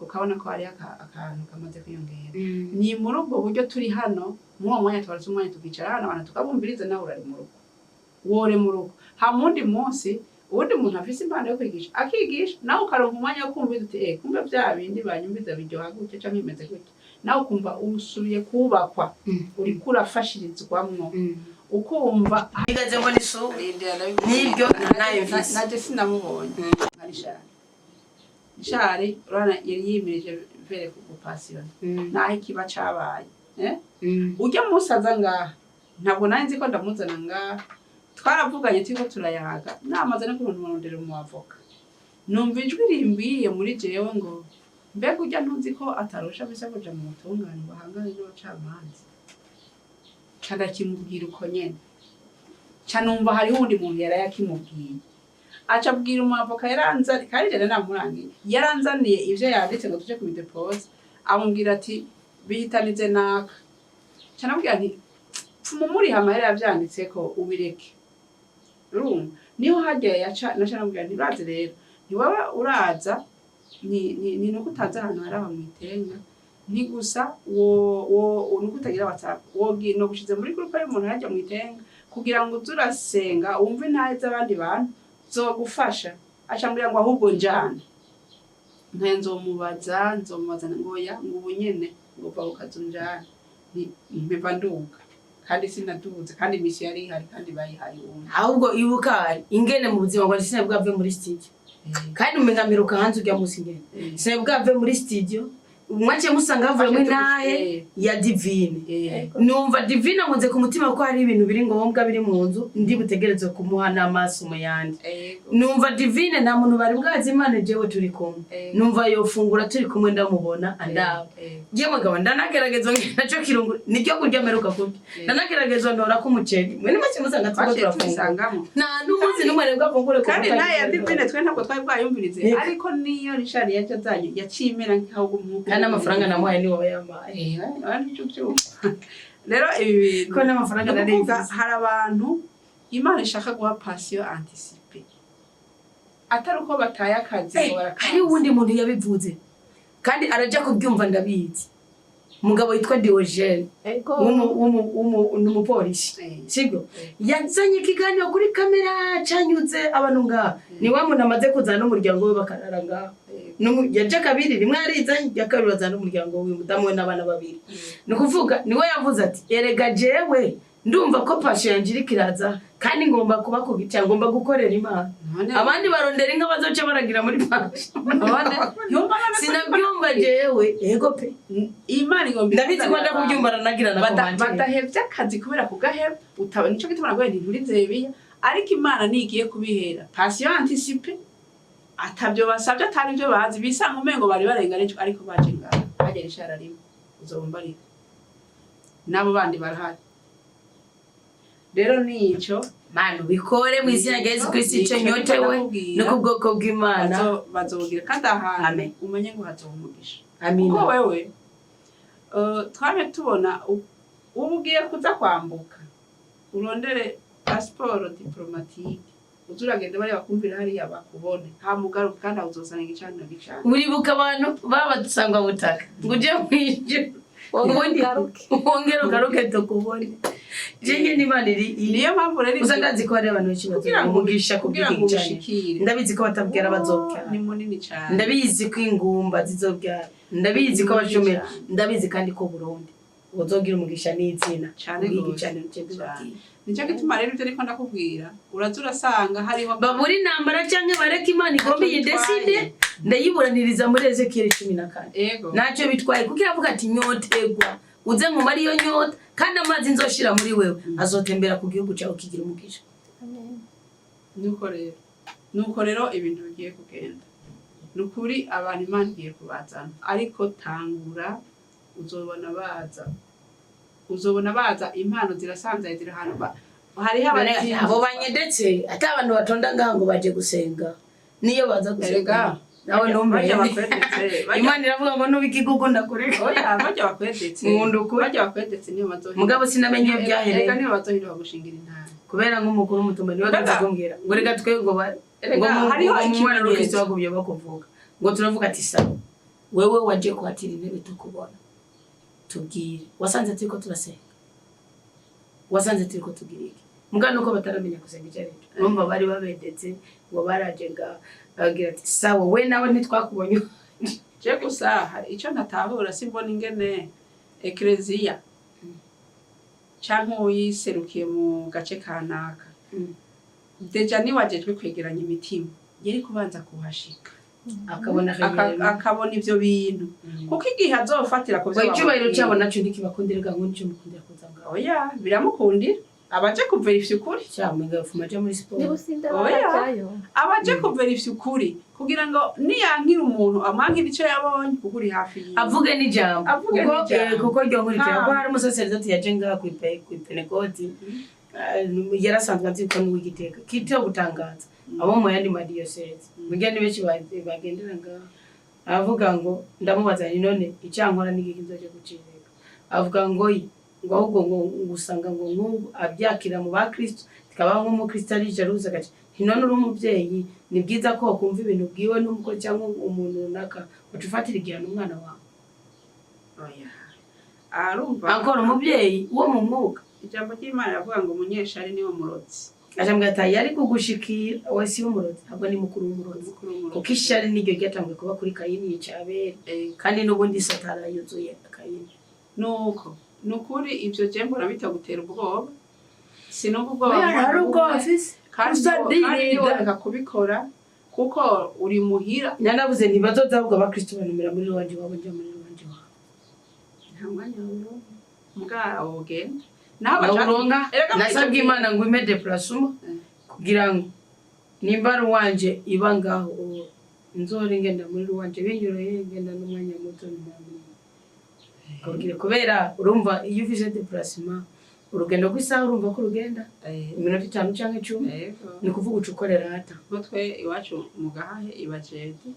Ukabona ko hariho akantu kamaze kwiyongera. Ni muri ubwo buryo turi hano muri uwo mwanya, twaretse umwanya tukicara hano, abantu tukabumviriza. Nawe urari mu rugo, wore mu rugo. Hama uwundi munsi uwundi muntu afise impano yo kwigisha akigisha, nawe ukaronka umwanya wo kumva uti: "Eh, kumbe vya bindi banyumviza biryoha gutya canke bimeze gutya." Nawe ukumva usubiye kubakwa, uriko urafashirizwamwo, ukumva. Nigaze mbona isura Nibyo, nayo mvise. Naje sinamubonye nka Rishari. Rishari urabona yari yimirije vere kugupasiyona naho ikiba cabaye, eh? Ujya munsi aza ngaha, ntabwo nari nzi ko ndamuzana ngaha. Twaravuganye, turiko turayaga, namaze no kumurondera umu avocat, numva ijwi rimbwiye muri jewe ngo: "Mbega ujya ntuzi ko atarusha bisa kuja mu butungane ngo ahangane n'abacamanza?" Ca ndakimubwira uko nyene, ca numva hariho uwundi muntu yaraye akimubwiye, aca abwira umu avocat yaranzaniye, kandi jene namurangiye, yaranzaniye ivyo yanditse ngo tuje kubidepoza, amubwira ati: "Bihitanize naka." Ca namubwira nti: "Pfuma umuriha amahera yavyanditseko, ubireke." Urumva niho harya yaca, naca namubwira nti: "Urazi rero, ntiwaba uraza, ni nuko utazi ahantu hari aho mwitenga, ni gusa wo nuko utagira WhatsApp, wogi no gushize muri groupe y'umuntu hajya mwitenga kugira ngo uze urasenga wumve intahe z'abandi bantu zogufasha." Aca ambwira ngo: "Ahubwo njana." Nkaye nzomubaza ngo: "Ya," ngo: "ubu nyene," ngo: "va ku kazi unjane." Mpeva nduga, kandi sinaduze, kandi imisi yari ihari, kandi bayihaye uwundi. Ahubwo ibuka ingene mu buzima bwanjye sinari bwave muri studio, kandi umenga mperuka hanze ujya munsi ingene sinari bwave muri studio, mwaciye musanga havuyemo intahe ya Divine. Numva Divine ankunze ku mutima ko hari ibintu biri ngombwa biri mu nzu ndi butegerezwe kumuha n'amaso mu yandi. Numva Divine nta muntu bari bwazi Imana jewe turi kumwe. Numva yofungura turi kumwe, ndamubona andaba. Ye mugabo, ndanagerageza naco kirungu niryo kurya mperuka kurya, ndanagerageza ntora ko umuceri mwe nimake musanga turiko Twaciye turafungura. tubisangamo. Nta n'umunsi n'umwe nibwo afungure ku Kandi butari nayo ya bwari. Divine twe ntabwo twari bwayumvirize. Ariko niyo Richard yaje azanye, yaciye imera nkaho nk'uko Kandi n'amafaranga namuhaye niwe wayampaye. Rero ibi bintu Ko n'amafaranga ni nari ukuvuga mfise. hari abantu Imana ishaka guha pension anticipée, atari uko bataye akazi ngo barakazi. Hari uwundi muntu yabivuze kandi araja kubyumva, ndabizi, umugabo witwa Diogene n'umupolisi, sibyo? Yazanye ikiganiro kuri kamera canyuze abantu ngaha. Ni wa muntu amaze kuzana n'umuryango we bakarara ngaha. Yaje kabiri, rimwe yarizanye, irya kabiri bazana n'umuryango wiwe, umudamu we n'abana babiri. Ni ukuvuga niwe yavuze ati: "Erega jewe ndumva ko pension yanje iriko iraza, kandi ngomba kuba ku gica, ngomba gukorera Imana." Abandi barondera inka bazoca baragira muri pension. None yumva none ko Sinabyumva jewe, yego pe. Imana igomba Ndabizi ko ndakubyumva, aranagira na commentaire. Badahevye akazi kubera kugaheba utaba. Nico gituma naguye nti nturi zebiya, ariko Imana nigiye kubihera pension anticipée, atabyo basabye, atari ibyo bazi, bisanga umengo bari barenganijwe, ariko baje ngaha hagera ishara rimwe uzobumva ariko n'abo bandi barahari. Rero nico. Mana, ubikore mu izina rya Yesu Kristo. Ico nyotewe no ku bwoko bw'Imana. Bazogira kandi ahantu Amen. umenye ngo hazoba umugisha, Amina. kuko wewe twame tubona ubu ugiye kuza kwambuka urondere passeport diplomatique, uza uragenda bariya bakumvira hariya bakubone, hamugaruka kandi aho uzosanga igicaniro gicana. Uribuka abantu babadusangwa butaka ngo uje mwijuru, Wongere ugaruke. Wongere ugaruke tukubone. Jenye n'Imana iri Niyo mpamvu rero gusa ndazi ko hari abantu benshi kugira ngo umugisha kugira ngo kubw'igicaniro. ubishikire. Ndabizi ko batabwira bazobyara. Ni munini cyane. Ndabizi ko ingumba zizobyara, ndabizi ko abashomeri, ndabizi kandi ko Burundi uzogira umugisha n'izina Cane kubw'igicaniro gose. cyo tubabwiye. Nicyo gituma rero ibyo ariko ndakubwira, uraza urasanga hariho Babura intambara canke bareke, Imana igomba Ntacyo iyi bitwaye. décide ndayiburaniriza muri Ezekiyeli 14. Ntacyo bitwaye, kuko iravuga ati: "Nyotegwa uze nkumare iyo nyota, kandi amazi nzoshira muri wewe azotembera ku gihugu cyawe kigira umugisha." Amen. Nuko rero ibintu bigiye kugenda, ni ukuri abantu Imana igiye kubazana, ariko tangura uzobona baza, uzobona baza. Impano zirasanzaye, ziri ahantu hariho abazinzi. Abo banyedetse ati abantu batonda ngaha ngo baje gusenga, niyo baza gusenga Erega, nawe ntumenye. Barya bakwedetse Imana iravuga ngo nuba ikigugu ndakureka. Oya, barya bakwedetse. Nkunda ukuri. Barya bakwedetse niyo bazohindura. Mugabo sinamenye iyo byahereye. Erega niyo bazohindura gushingira intara. Kubera nk'umukuru w'umutumba niwe Mbega- akunze kumbwira ngo reka twe ngo Erega ngo hariho ngo mu mwana ikimenyetso. w'Ukristo bagumye bakuvuga ngo turavuga ati sawa. Wewe waje kuhatira intebe tukubona, tubwire, wasanze turiko turasenga, wasanze turiko tugira iki? Muga nuko bataramenya gusenga icyo aricyo. Urumva bari babedetse ngo baraje nga bagira ati: "Sawa, we nawe ntitwakubonye." Je gusa hari ico ntatahura, simbona ingene ekereziya canke uwiserukiye mu gace kanaka, déjà niwajejwe kwegeranya imitima, yari kubanza kuhashika akabona akabona ivyo bintu, kuko igihe azofatira ku vyo ngo icyubahiro bamubwiye. Cyabo naco ntikibakundira, ngo nico mukundira kuza ngaho. Oya, biramukundira abaje kuverifya ukuri. Cyamenga bafuma aja muri siporo. Niba usinda Oya. barajyayo. Abaje kuverifya ukuri kugira ngo niyankira umuntu amwankira ico yabonye, kuko uri hafi yiwe. Avuge n'ijambo. Avuge kuko n'ijambo. Kuko ryo nkurikira Ha. kuko hari umusaseredoti yaje ngaha kw'ipentekoti, yarasanzwe azi ko n'uw'igiteka kito gutangaza abo mu yandi madiyoseze burya ni benshi bagendera ngaha. Avuga ngo ndamubaza nti: "None icyankora ni iki nzoje gucireka?" Avuga ngo ngo ahubwo ngo ngusanga ngo nk'ubu abyakira mu bakristo, tukaba nk'umukristo ari jaruze agace nti: "None uri umubyeyi, ni byiza ko wakumva ibintu bwiwe n'umukozi cyangwa umuntu runaka uca ufatira igihano umwana wawe?" Oya, arumva. Ankora umubyeyi wo mu mwuka. Ijambo ry'Imana riravuga ngo umunyeshari niwe murozi. Ajambwira ati: "Yari kugushikira we si umurozi, ahubwo ni mukuru w'umurozi." Mukuru w'umurozi. Kuko ishari niryo ryatanguye kuba kuri Kayini, yica Abeli. Kandi n'ubundi Satani yuzuye Kayini. Nuko nukuri ivyo je mbona bitagutera ubwoba, sinumva ubwoba. Oya, hari ubwoba mfise. Kandi Gusa kandi ndirinda. ntiworeka kubikora kuko uri muhira. Nanabuze ntibazoza, ahubwo abakristo banumira muri ruwanje iwabo, njya muri ruwanje iwabo. Nta mwanya woronka mbwa wogenda naho bashaka. Nawuronka. Erega muri ico Nasabwe Imana ngo impe déplacement kugira ngo nimba ruwanje iba ngaho ubu nzore ngenda muri ruwanje binyoroheye, ngenda n'umwanya muto nta kubwira, kubera urumva iyo ufise déplacement, urugendo rw'isaha, urumva ko urugenda iminota 5 canke 10. Ni ukuvuga uca ukorera hata. Nko twe iwacu mu Gahahe iba jeudi.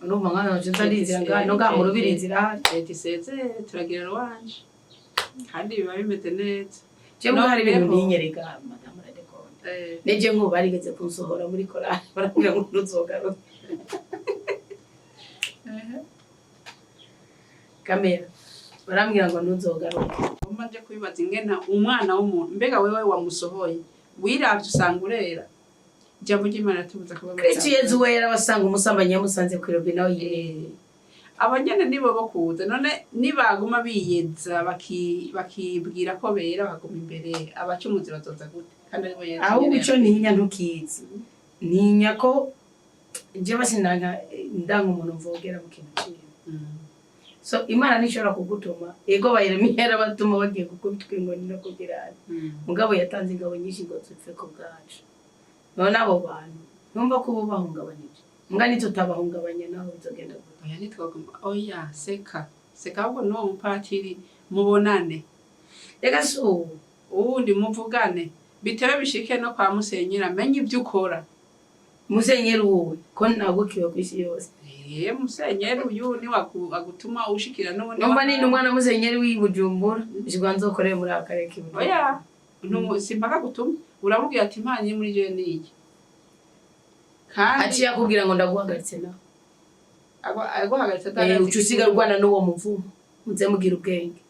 Urumva nkaho nza ndizira ngaha no ngaha mu Rubirizi irahari. Leta isezere turagira ruwanje kandi biba bimeze neza. Jewe mbwa hari ibintu Noneho- ntinyerega madamu Radegonde. Nije nk'ubu barigeze kunsohora muri korali, barambwira ngo ntuzogaruke. Kamera, barambwira ngo ntuzogaruke. Ngomba nje kubibaza ingena umwana w'umuntu, mbega wewe wamusohoye wiravye usanga urera? Ijambo ry'Imana ritubuza kuba Kristo Yezu we yarabasanga umusambanyi yamusanze ku irobi nawe yirere. Abanyene nibo bo kuza none nibaguma biyeza bakibwira ko bera, bakaguma imbere, abacumuzi bazoza gute kandi aribo Yezu Ahubwo nyene? Ico ntinya ntukizi, ntinya ko jewe sinanga ndanga umuntu mvogera mu kintu ciwe. So Imana ntishobora kugutuma, ego bayeremiya yarabatuma bagiye gukubitwa inkoni no kugirana. Mugabo yatanze ingabo nyinshi ngo zipfe ku bwacu. None abo bantu numva ko ubu bahungabanije mbwa, nitutabahungabanya naho bizogenda gute? Oya, ntitwaguma, oya, seka seka, ahubwo n'uwo mupatiri mubonane. Reka si ubu. Uwundi muvugane, bitewe bishike no kwa musenyeri amenye ibyo ukora. Musenyeri wowe ko nagukiwe ku isi yose. Musenyeri uyu ni agutuma ushikira n'ubundi. Numva ni umwana musenyeri w'i Bujumbura ishigwa nzokorere muri aka karere k'i Bujumbura. Oya, simpaka gutuma, uramubwira ati: "Impano iri muri jewe niyi." Kandi aciye akubwira ngo ndaguhagaritse nawe. Aguhagaritse. Uca usiga urwana n'uwo muvumo. Muze mugira ubwenge.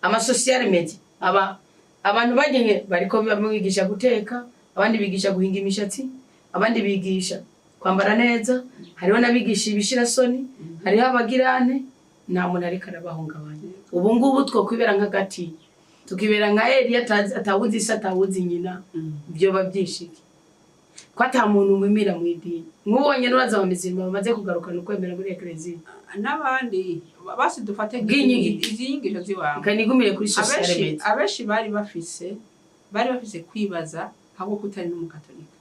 Ama social media aba abantu bagenye bariko bamwigisha guteka, abandi bigisha guhinga imishatsi, abandi bigisha kwambara neza, hariho n'abigisha ibishirasoni, hariho abagirane, nta muntu ariko arabahungabanya. Ubu ngubu twokwibera nk'agati, tukibera nka Eliya atawuzi ise, atawuzi nyina, vyoba vyishiki ko ata muntu wimira mu idini? Nk'ubonye n'uraza abamizirima bamaze kugarukana ukwemera muri ekleziya. N'abandi basi dufate Bw'inyigisho. izi nyigisho ziwawe. Kanigumire kuri social Abenshi media. Abenshi bari bafise kwibaza ahubwo ko utari n'umukatolika.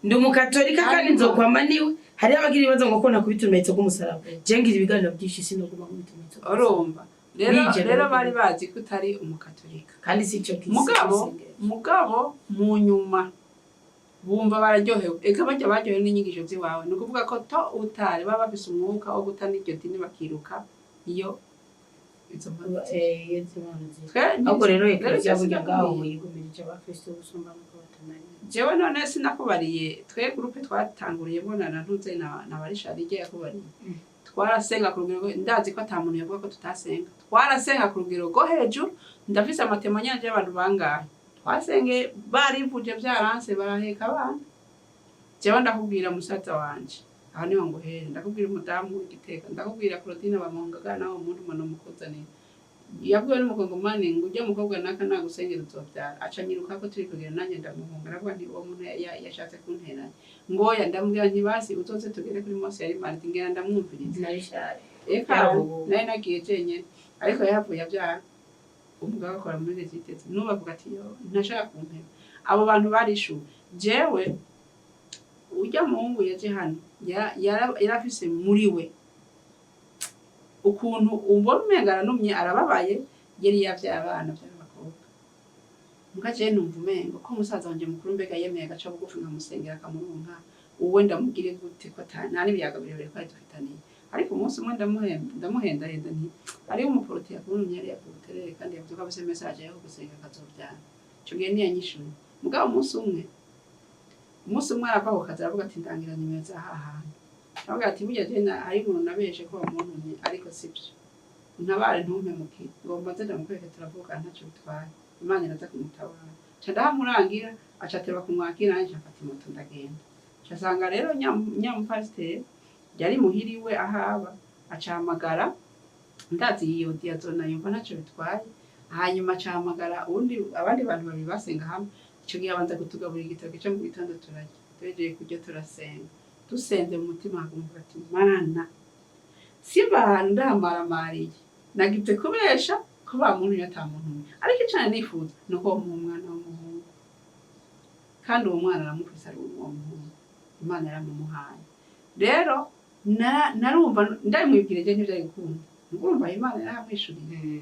Ndi umukatolika kandi nzokwama niwe. Hariho abagira ibibazo ngo ko nakubita urumetso rw'umusaraba. Je ngira ibiganiro byinshi, sinoguma nkubita urumetso rw'umusaraba. Urumva rero Nije rero rero. Bari bazi ko utari umukatolika. Kandi si ico kisi. Mugabo mu nyuma bumva bararyohewe, eka bajya baryohewe n'inyigisho ziwawe. Ni ukuvuga ko to utari baba bafise umwuka wo guta n'iryo dini, bakiruka iyo izo mpano ziri. Ahubwo rero rero ekleziya burya ngaho sinakubwiye. yigumirije abakristo gusumba nuko batanari. Jewe none sinakubariye twe groupe twatanguriye mbonana ntuze na barisharije yakubariye. Twarasenga ku rugero ndazi ko ata muntu yavuga ko tutasenga. Twarasenga ku rugero rwo hejuru. Ndafise ama témoignages y'abantu bangahe twasenge barivuje vyaranse, baraheka abana. Jewe ndakubwira musaza wanje, aho niho nguhere, ndakubwira umudamu w'Igitega, ndakubwira Claudine Bamongaga, nawe umuntu umuntu mukuzanira yabwiwe n'umukongomani ngo ujya mukobwa naka nagusengera uzobyara, aca nyiruka ko turi kugenda, nanjye ndamuhunga. Aravuga nti uwo muntu yashatse kunteranya, ngoya ndamubwira nti basi uzoze tugere kuri Mose yari mardi, ngenda ndamwumviriza. Narishari. Eka. Yarahuwe. Nari nagiye jenyene, ariko yahavuye abyara umugabo akora muri Regideso. N'ubu avuga ati yo ntashaka kumpeba. Abo bantu barishuwe. Jewe ujya muhungu yaje hano yarafise muri we ukuntu ubona umenga aranumye, arababaye, yari yavyaye abana vy'abakobwa. Muga jewe numva umengo ko musaza wanje mukuru mbega yemeye agaca bugufi nkamusengera akamuronka, uwe ndamugire gute ko nta n'ibiyaga birebire twari dufitaniye? Ariko umunsi umwe ndamuhendahenda nti hariho umuporoti yakuntumye yari yakubuterere kandi yavuze ko afise message yo gusenga akazovyara. Ico gihe ntiyanyishuye. Mugabo umunsi umwe arava ku kazi, aravuga ati ndangira nimero za hantu. Aravuga ati burya jewe hari umuntu nabeshe ko wamuntumye, ariko sibyo, untabare ntumpemukire, ngomba nze ndamukwereke turavugana, ntacyo bitwaye, Imana iraza kumutabara. Nca ndahamurangira, aca ateba kumwakira, nanje mfata imoto ndagenda. Nca nsanga rero nyamupasiteri yari muhiriwe ahaba, acahamagara, ndazi iyo diyazona yumva ntacyo bitwaye. Hanyuma acahamagara uwundi, abandi bantu babiri basenga hamwe ico gihe. Abanza kutugaburira igitoki co mu gitondo, turarya. Tuhejeje kurya turasenga. Dusenze, mu mutima nkumva ati Mana, simba ahantu ndahamaramariye, nagize kubesha ko bamuntumye ata muntu umwe, ariko icyo nari nifuza ni uko bamuha umwana w'umuhungu. Kandi uwo mwana aramufise, ari uwo muhungu Imana yaramumuhaye. Rero narumva ndabimwibwira je ntivyari gukunda, urumva Imana yaramwishuriye.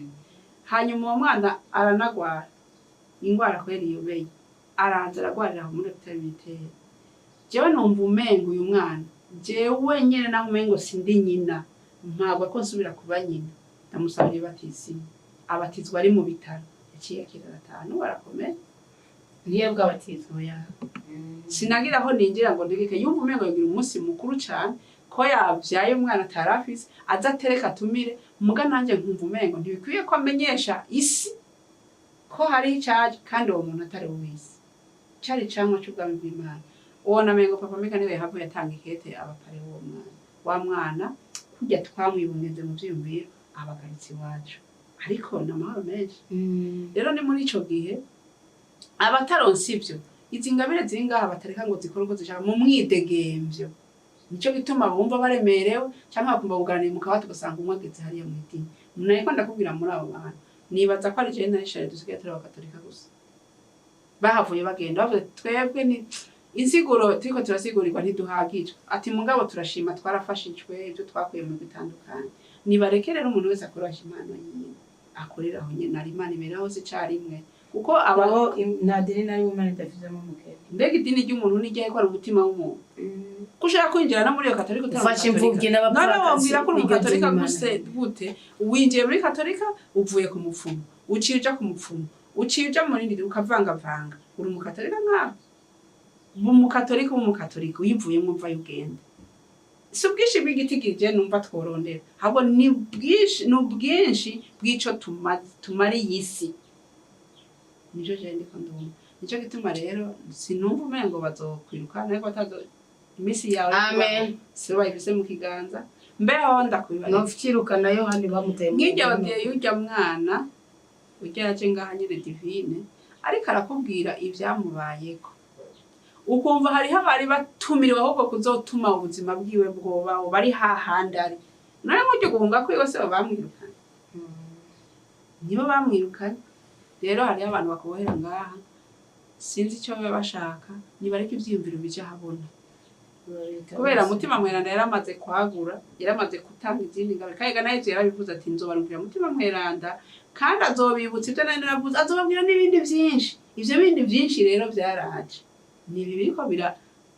Hanyuma uwo mwana aranagwara ingwara kweri iyobeye, araza aragwarira aho muri hôpital militaire. Jewe numva umengo uyu mwana jewe nyene, naho umengo sindi nyina, ntabwo ko nsubira kuba nyina. Ndamusabira ibatisimu, abatizwa ari mu bitaro, yaciye akira, arataha, n'ubu arakomeye. Niyo bwabatizwa? Oya, sinagira aho ninjira ngo ntegeke. Yumva umengo yogira umunsi mukuru cane ko yavyaye umwana atarafise, aza atereka atumire. Muga nanje nkumva umengo ntibikwiye ko amenyesha isi ko hariho icaje, kandi uwo muntu atari uw'isi, cari icamwa c'ubwami bw'Imana. Uwo namengo papa Mika niwe yahavuye atanga ikete abapare w'uwo mwana, wa mwana kurya twamwibungenze mu vyiyumviro, abagarutse iwacu, ariko ni amahoro menshi. Rero ni muri ico gihe abataronse ivyo, izi ngabire ziri ngaha batareka ngo zikore uko zishaka mu mwidegemvyo, nico gituma bumva baremerewe canke bakumva kuganira mu kabati, ugasanga umwe ageze hariya mw'idini. Nariko ndakubwira muri abo bantu, nibaza ko ari jewe na Richard dusigaye turi abakatolika gusa. Bahavuye bagenda bavuze ati, twebwe ni insiguro turiko turasigurirwa ntiduhagijwe, ati mugabo turashima twarafashijwe ibyo twakuye mu bitandukanye. Nibareke rero umuntu wese akoresha impano yiwe, akorera aho nyene ari. Imana ibera hose icarimwe, kuko aba aho nta dini na rimwe Imana idafizemo umugeni. Mbega idini ry'umuntu niryahe ko ari umutima w'umuntu, ko ushaka kwinjira no muri iyo katolika utari Ufashe umukatolika? imfubyi None n'abapfakazi, wambwira ko uri iryo umukatolika dini Imana. guse gute? Winjiye muri katolika uvuye ku mupfumu, uciye uja ku mupfumu, uciye uja mu rindi, ukavangavanga. Uri umukatolika nkawe? Uba umukatolika, uba umukatolika, uyivuyemo uvayo ugenda. Si ubwinshi bw'igitigiri numva tworondera, ahubwo ni bwinshi, ni ubwinshi bw'ico tumariye isi. Nico jewe ndiko ndumva. Nico gituma rero sinumva umengo bazokwirukana, ariko batazo iminsi yawe Amen. si bayifise mu kiganza. Mbeho ndakubibariza. Nopfirukana Yohani bamuteye mu Nk'irya murima. odiyo y'urya mwana urya yaje ngaha nyene Divine, ariko arakubwira ivyamubayeko, ukumva hariho abari batumiriwe ahubwo kuzotuma ubuzima bwiwe bwobaho, bari hahandi ari. None nk'uryo guhunga kwiwe se bo bamwirukanye? Nibo bamwirukanye. Rero hariho abantu bakubohera ngaha, sinzi icyo baba bashaka. Nibareke ivyiyumviro bija habona, kubera Mutima Mweranda yaramaze kwagura, yaramaze gutanga izindi ngabire. Kandi na Yezu yarabivuze ati nzobarungikira Mutima Mweranda, kandi azobibutsa ibyo nari naravuze, azobabwira n'ibindi vyinshi. Ivyo bindi vyinshi rero vyaraje, ni ibi biriko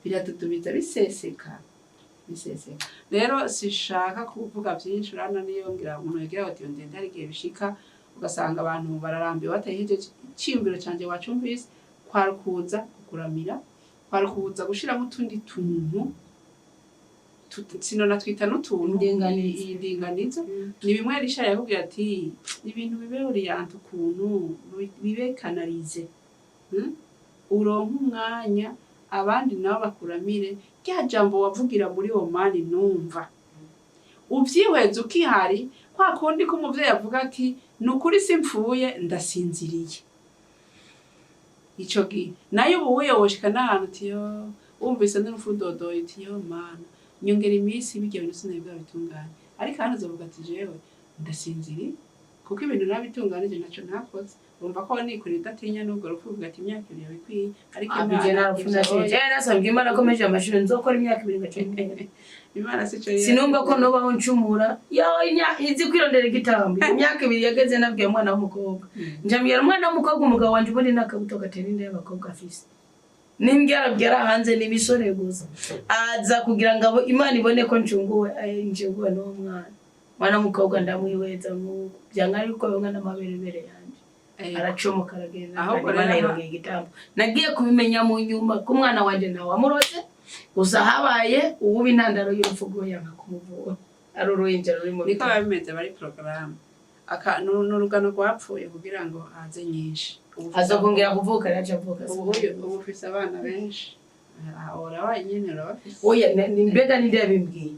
biradudubiza, biseseka, biseseka. Rero sishaka kuvuga vyinshi. Urabona niyo ngira umuntu yagira ati ndende, hari igihe bishika ugasanga abantu bararambiwe batahejeje. Iciyumviro canje wacumvise, kwari kuza kukuramira, kwari kuza gushiramo utundi tuntu. Sinona twita n'utuntu. Indinganizo. Iyi ndinganizo ni bimwe Richard yakubwiye ati ibintu bibe orienté ukuntu bibe canalisé. Uronke umwanya, abandi nabo bakuramire rya jambo wavugira muri Omani. Numva uvyihweza ukihari, kwa kundi ko umuvyeyi avuga ati: "Ni ukuri simpfuye, ndasinziriye." Ico gihe nayo ubu woshika n'ahantu uti: "Yo," wumvise n'urupfu dodoye, uti: "Yo Mana, nyongera iminsi, birya bintu sinari bwabitunganye." Ariko hano uzovuga ati: "Jewe ndasinziriye kuko ibintu nabitunganije, ntaco ntakoze." Urumva ko nikoreye udatinya n'ubwo rupfu, uvuga ati: "Imyaka 2 yabikwiye." Ariko Abije Imana narupfu ivyo nashe. oya. Je nasabye Imana ko meje amashuri nzokora imyaka 2 ngaca mpera. Imana sico. Sinumva ko nobaho ncumura yo izi kwirondera igitambo. Imyaka 2 yageze, nabwiye umwana w'umukobwa, njambwira umwana w'umukobwa, umugabo wanje ubundi n'akabuto gatera inda y'abakobwa afise n'imbyara hanze n'imisore gusa, aza kugira ngo Imana ibone ko ncunguwe, ncunguwe n'uwo mwana w'umukobwa. Ndamwihweza nk'uko byanga yuko bimwe n'amaberebere yanje aracomoka aragenda. Ahubwo Imana rero irongera igitambo. Nagiye kubimenya mu nyuma ko umwana wanje ntawamurose, gusa habaye uwuba intandaro y'urupfu rwe, yanka kumuvura ari uruhinja ruri mu Niko bitaro. biba bimeze, bari porogaramu ni urugano rwapfuye kugira ngo haze nyinshi. Ubu ufise Azokongera kuvuka, yaje avuka. Ubu ufise abana benshi. Aha, urabaye nyene urabafise. Oya, mbega ninde yabimbwiye?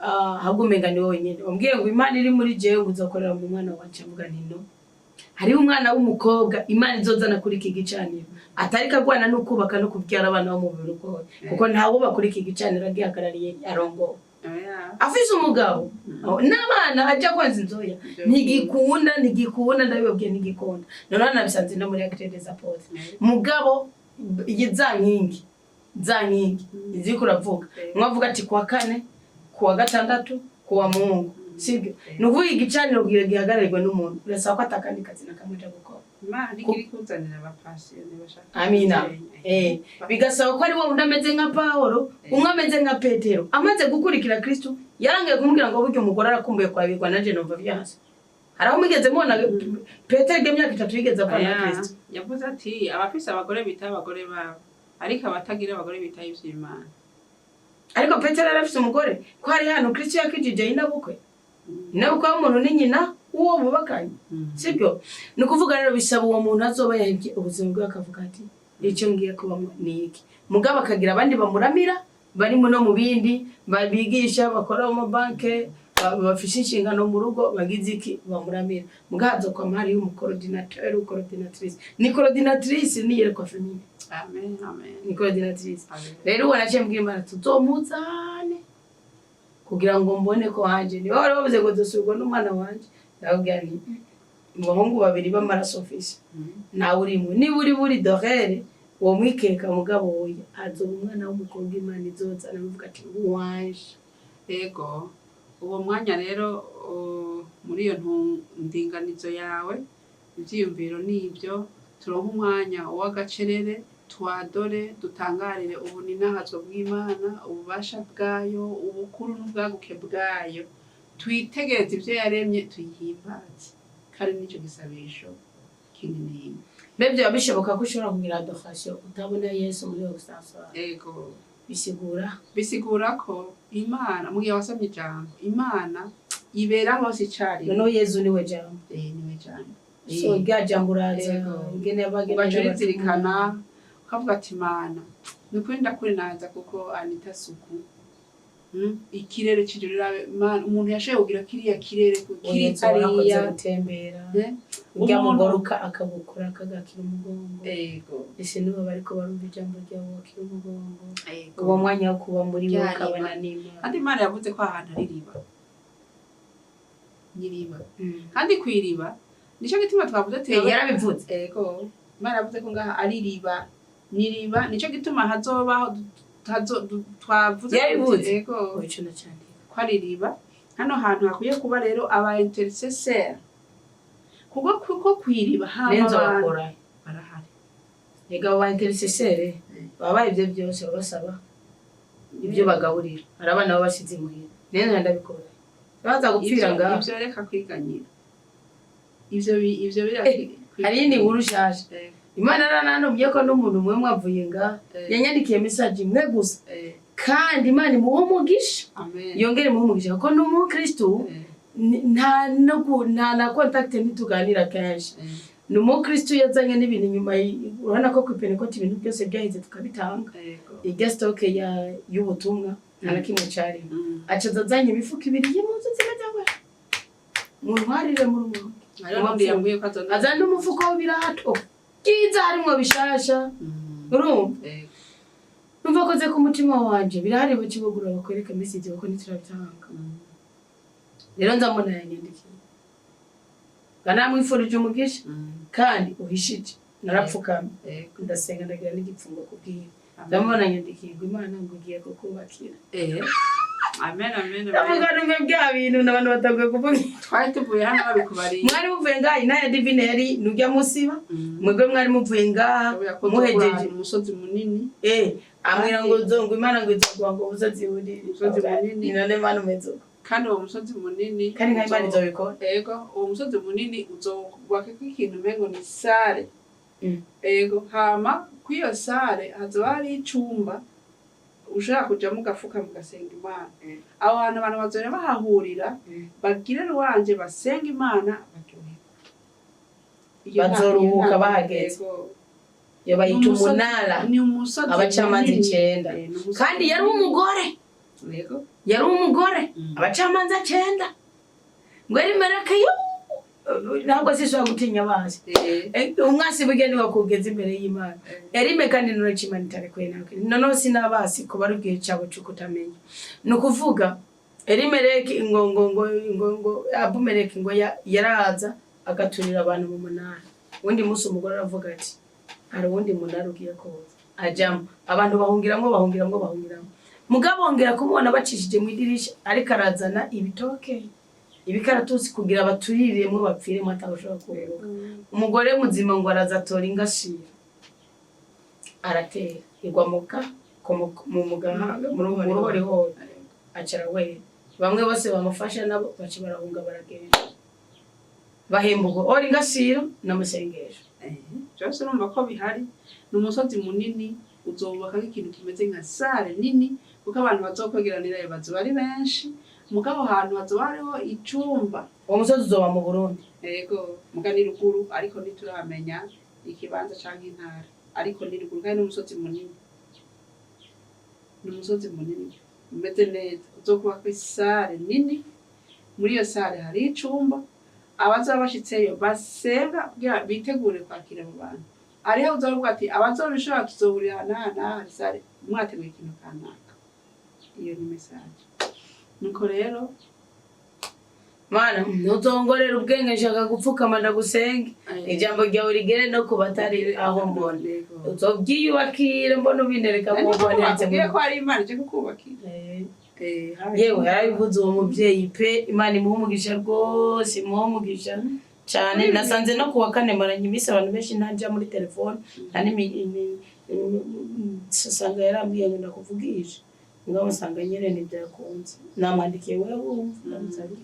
Ah, ahubwo umenga ni wowe nyene wambwiye ngo Imana iri muri jewe, ngo uzokorera mu mwana wanje. Mvuga nti: "No, hariho umwana w'umukobwa Imana izozana kuri iki gicaniro, atariko agwana no kubaka no kubyara abana bo mu mubiri ugoye, kuko ntawuba kuri iki gicaniro agihagarariye arongowe Oya. afise umugabo n'abana ajya kwenza inzoya." Ntigikunda, ntigikunda, ndabibabwiye, ntigikunda. Noneho nabisanze no muri Actes des Apôtres. Mugabo iyi za nkingi iziko uravuga, umwe avuga ati kuwa kane, kuwa gatandatu, kuwa Mungu, sibyo? Ni ukuvuga igicaniro kugira gihagararirwe n'umuntu birasaba ko atakandi kazi na kamwe aja gukora. Imana ntikiri kuzanira abapasiyoni bashaka Amina. gusenya. Bigasaba ko ari wa wundi ameze nka Pawulo, umwe ameze nka Petero amaze gukurikira Kristo, yarangiye kumubwira ngo burya umugore arakumbuye kwabirwa, nanje numva vyanse. Hari aho mugeze mubona Petero imyaka 3 yigeze apana na Oya, Kristo? Yavuze ati abafise abagore bitaho abagore babo, ariko abatagira abagore bitaho ivy'Imana. Ariko Petero yari afise umugore, ko hari hano Kristo yakijije inabukwe. Inabukwe w'umuntu ni nyina w'uwo bubakanye, sibyo? Ni ukuvuga rero bisaba uwo muntu azoba yahebye ubuzima bwe, akavuga ati: "Icyo ngiye kubamo ni iki?" Mugabo akagira abandi bamuramira barimo no mu bindi babigisha, bakora mu mabanke, bafise inshingano mu rugo, bagize iki, bamuramira. Mugabo hazokwama hariyo umucoordinateur, coordinatrice. Ni coordinatrice, ni yerekwa féminine. Amen, amen. Ni coordinatrice. Amen. Rero uwo naciye mbwira Imana tuzomuzane kugira ngo mbone ko wanje niba wari wavuze ngo dusurwa n'umwana wanje. Ndababwira nti mu bahungu babiri b'amaraso mfise nawe urimo, niba uri buri dorere uwo mwikeka. Mugabo woya azoba umwana w'umukobwa Imana izozana, avuga ati: "Wanje." Ego, uwo mwanya rero muri iyo ndinganizo yawe, ivyiyumviro nibyo: turonke umwanya w'agacerere, twadore, dutangarire ubuninahazwa bw'Imana, ububasha bwayo, ubukuru n'ubwaguke bwayo, twitegereze ivyo yaremye, tuyihimbaze. Kandi nico gisabisho kinini. Mbe byaba bishoboka ko ushobora kugira adoration utabona Yesu muri ostensoir? Ego. Bisigura? Bisigura ko Imana, mu gihe wasomye ijambo, Imana ibera hose icarimwe. Noneho Yesu niwe jambo. Eh, niwe jambo. So rya jambo uraza Ego. ingene yabagenda. Ugaca urizirikana, ukavuga ati: "Mana, ni ukuri ndakuri naza kuko Anita suku. Ikirere c'ijuru, urabe, Mana, umuntu yashoboye kugira kiriya kirere kiri Yesu warakoze hariya." gutembera Eh? urya Umuntu- mugore akagukora akagakira umugongo. Ego. Ese niba bariko barumva ijambo ryawe wakira umugongo, Ego. uwo mwanya wo kuba muri wowe Rya riba. ukabona n'Imana. Kandi Imana yavuze ko ahantu ari iriba, nyiriba. Kandi kw'iriba nico gituma twavuze ati Yarabivuze. Ego, Imana yavuze ko ngaha ari iriba, n'iriba, nico gituma hazobaho twavuze Yarabivuze? Ego. Oh, ico nacandika. Ko ari iriba hano hantu hakwiye kuba rero aba intercesseur, kuko kw'iriba hama Nenzo abantu bakora barahari. Ega abo ba intercesseur baba ibyo byose babasaba ibyo bagaburira, hari abana baba basize imuhira, nenzo ndabikora baza gupfira ngaha. Ivyo reka kwiganyira ivyo ivyo bira. Hari iyindi nkuru nshasha. Imana yaranantumye ko n'umuntu umwe mwavuye ngaha yanyandikiye message imwe gusa. Kandi Imana imuhe umugisha. Amen. Yongere imuhe umugisha kuko ni umukristu. Nta no nta na contact, ntituganira kenshi. Ni umukristu yazanye n'ibintu inyuma urabona ko ku Pentekoti ibintu byose byaheze tukabitanga. Irya stock ya y'ubutumwa nta na kimwe carimo. Acaza azanye imifuko ibiri y'impuzu zimeze gutya, muntwarire mu Rumonge. Hariho n'undi yambwiye ko azana. Azana n'umufuko w'ibirato byiza harimwo bishasha. Urumva? Yego. Numva koze ku mutima wanje birahari, bakibugura bakwereka message kuko ntiturabitanga. Rero nzamubona yanyandikiye nga namwifurije umugisha. Kandi uhishije narapfukamye. Ndasenga, ndagira n'igipfungo kubwira. Amen. Ndamubona yanyandikiye ngo Imana ngo igiye kukubakira. Amen, amen, amen. Ndavuga numve bya bintu n'abantu bataguye kuvuga. Twari tuvuye hano babikubariye. Mwari muvuye ngaha inaya divine yari nujya musiba. Mwebwe mwari muvuye ngaha muhejeje. Umusozi munini. Ambwira ngo zongo Imana ngo izoguha ngo umusozi urire. Umusozi munini. None Imana umeze uko? Kandi uwo musozi munini Kandi nka Imana izobikora. Ego, uwo musozi munini uzowubakako ikintu umengo ni salle. Ego, hama kw'iyo salle hazoba hari icumba ushobora kujamo ugafuka mugasenga Imana. Aho hantu abantu bazora bahahurira. Bagire ruwanje, basenga Imana, baryoherwe. Bazoruhuka Iyo bahageze. Ego. Iyo bayita Ni umusozi- umunara. Ni umusozi Abacamanza munini. icenda. Ni umusozi Kandi yari munini. umugore. Yego. Yari umugore. Abacamanza cenda ngo Elimeleki yo ntabwo sishobora gutinya abansi. Umwasi burya niwakugeza imbere y'Imana. Erime kandi none Imana itarekuye nawe noneho sinabasi kuba ari igihe cyawe cyo kutamenya. Ni ukuvuga Elimeleki ngo Abumeleki ngo yaraza agaturira abantu mu munara. Uwundi munsi umugore aravuga ati hari uwundi munara ugiye kuza ajamo, abantu bahungiramwo, bahungiramwo, bahungiramwo. Mugabo bongera kumubona bacishije mu idirisha ariko arazana ibitoke, ibikaratusi kugira baturiremo bapfiremo atashobora kuruhuka. Umugore muzima ngo araza atora ingashira aratera igwa mu mugahanga mu ruhorihori, acara wera. Bamwe bose bamufasha nabo baca barahunga baragenda bahembuka ora ingashiro n'amasengesho. Byose urumva ko bihari. Ni umusozi munini uzowubakako ikintu kimeze nka salle nini kuko abantu bazokwegeranirayo bazoba ari benshi, mugabo aho hantu hazoba hariho icumba. Uwo musozi uzoba mu Burundi? Ego, muga ni ruguru, ariko ntituramenya ikibanza canke intara, ariko ni ruguru kandi n'umusozi munini, ni umusozi munini umeze neza uzokubakwa i salle nini. Muri iyo salle hari icumba abazoba bashitseyo basenga kugira bitegure kwakira abo bantu. Hariho uzovuga ati abazobishobora tuzohurira aha n'aha n'aha, hari salle mwateguye ikintu kanaka. Iyo ni message. Nuko rero Mana, ntuzongorere ubwenge, nshaka gupfukama ndagusenge, ijambo ryawe rigere no ku batari aho mbona. Uzobyiyubakire mbona ubinereka mu mboneretse. Bakubwiye ko hari Imana ije kukubakira. Yewe, yarabivuze uwo mubyeyi pe. Imana imuhe umugisha rwose, imuhe umugisha cyane. Nasanze no kuwa kane maranye iminsi abantu benshi ntajya muri telefone nta nsanga yarambwiye ngo ndakuvugisha, ngabo nsanga nyine ntibyakunze. Namwandikiye wewe wumva ndamusabye.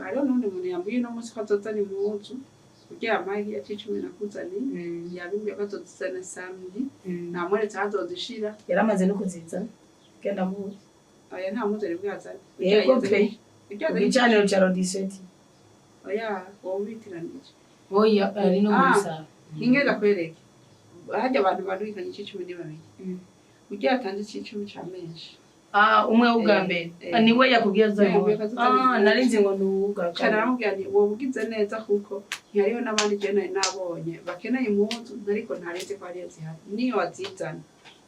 Hariho n'undi muntu yambwiye uno munsi ko azozana impuzu kugira amahe ya c'icumi nakuzaniye. Yabimbwiye ko azozizana samedi, namweretse aho azozishira. Yaramaze no kuzizana, genda muzi. Oya, nta mpuzu yari bwazane. Yego pe. Ibyo yazanye. Igicaniro cya rodiseti. Oya, wowe ubitiranije. Oya, ari no muri Ah. sala. Ingeza kwereke harya abantu barwikanye ic'icumi ni babiri. Urya yatanze ic'icumi ca menshi. Ah, umwe w'ubwa mbere. Ah, niwe yakubwiye Niwe yambwiye ko azamuha? azozana Ah, impuzu. nari nzi ngo ni uw'ubwa Cane. kabiri. Aramubwira nti wowe ugize neza kuko ntihariho n'abandi je nari nabonye bakeneye impuzu ariko ntarinzi ko hariyo zihari, niyo wazizana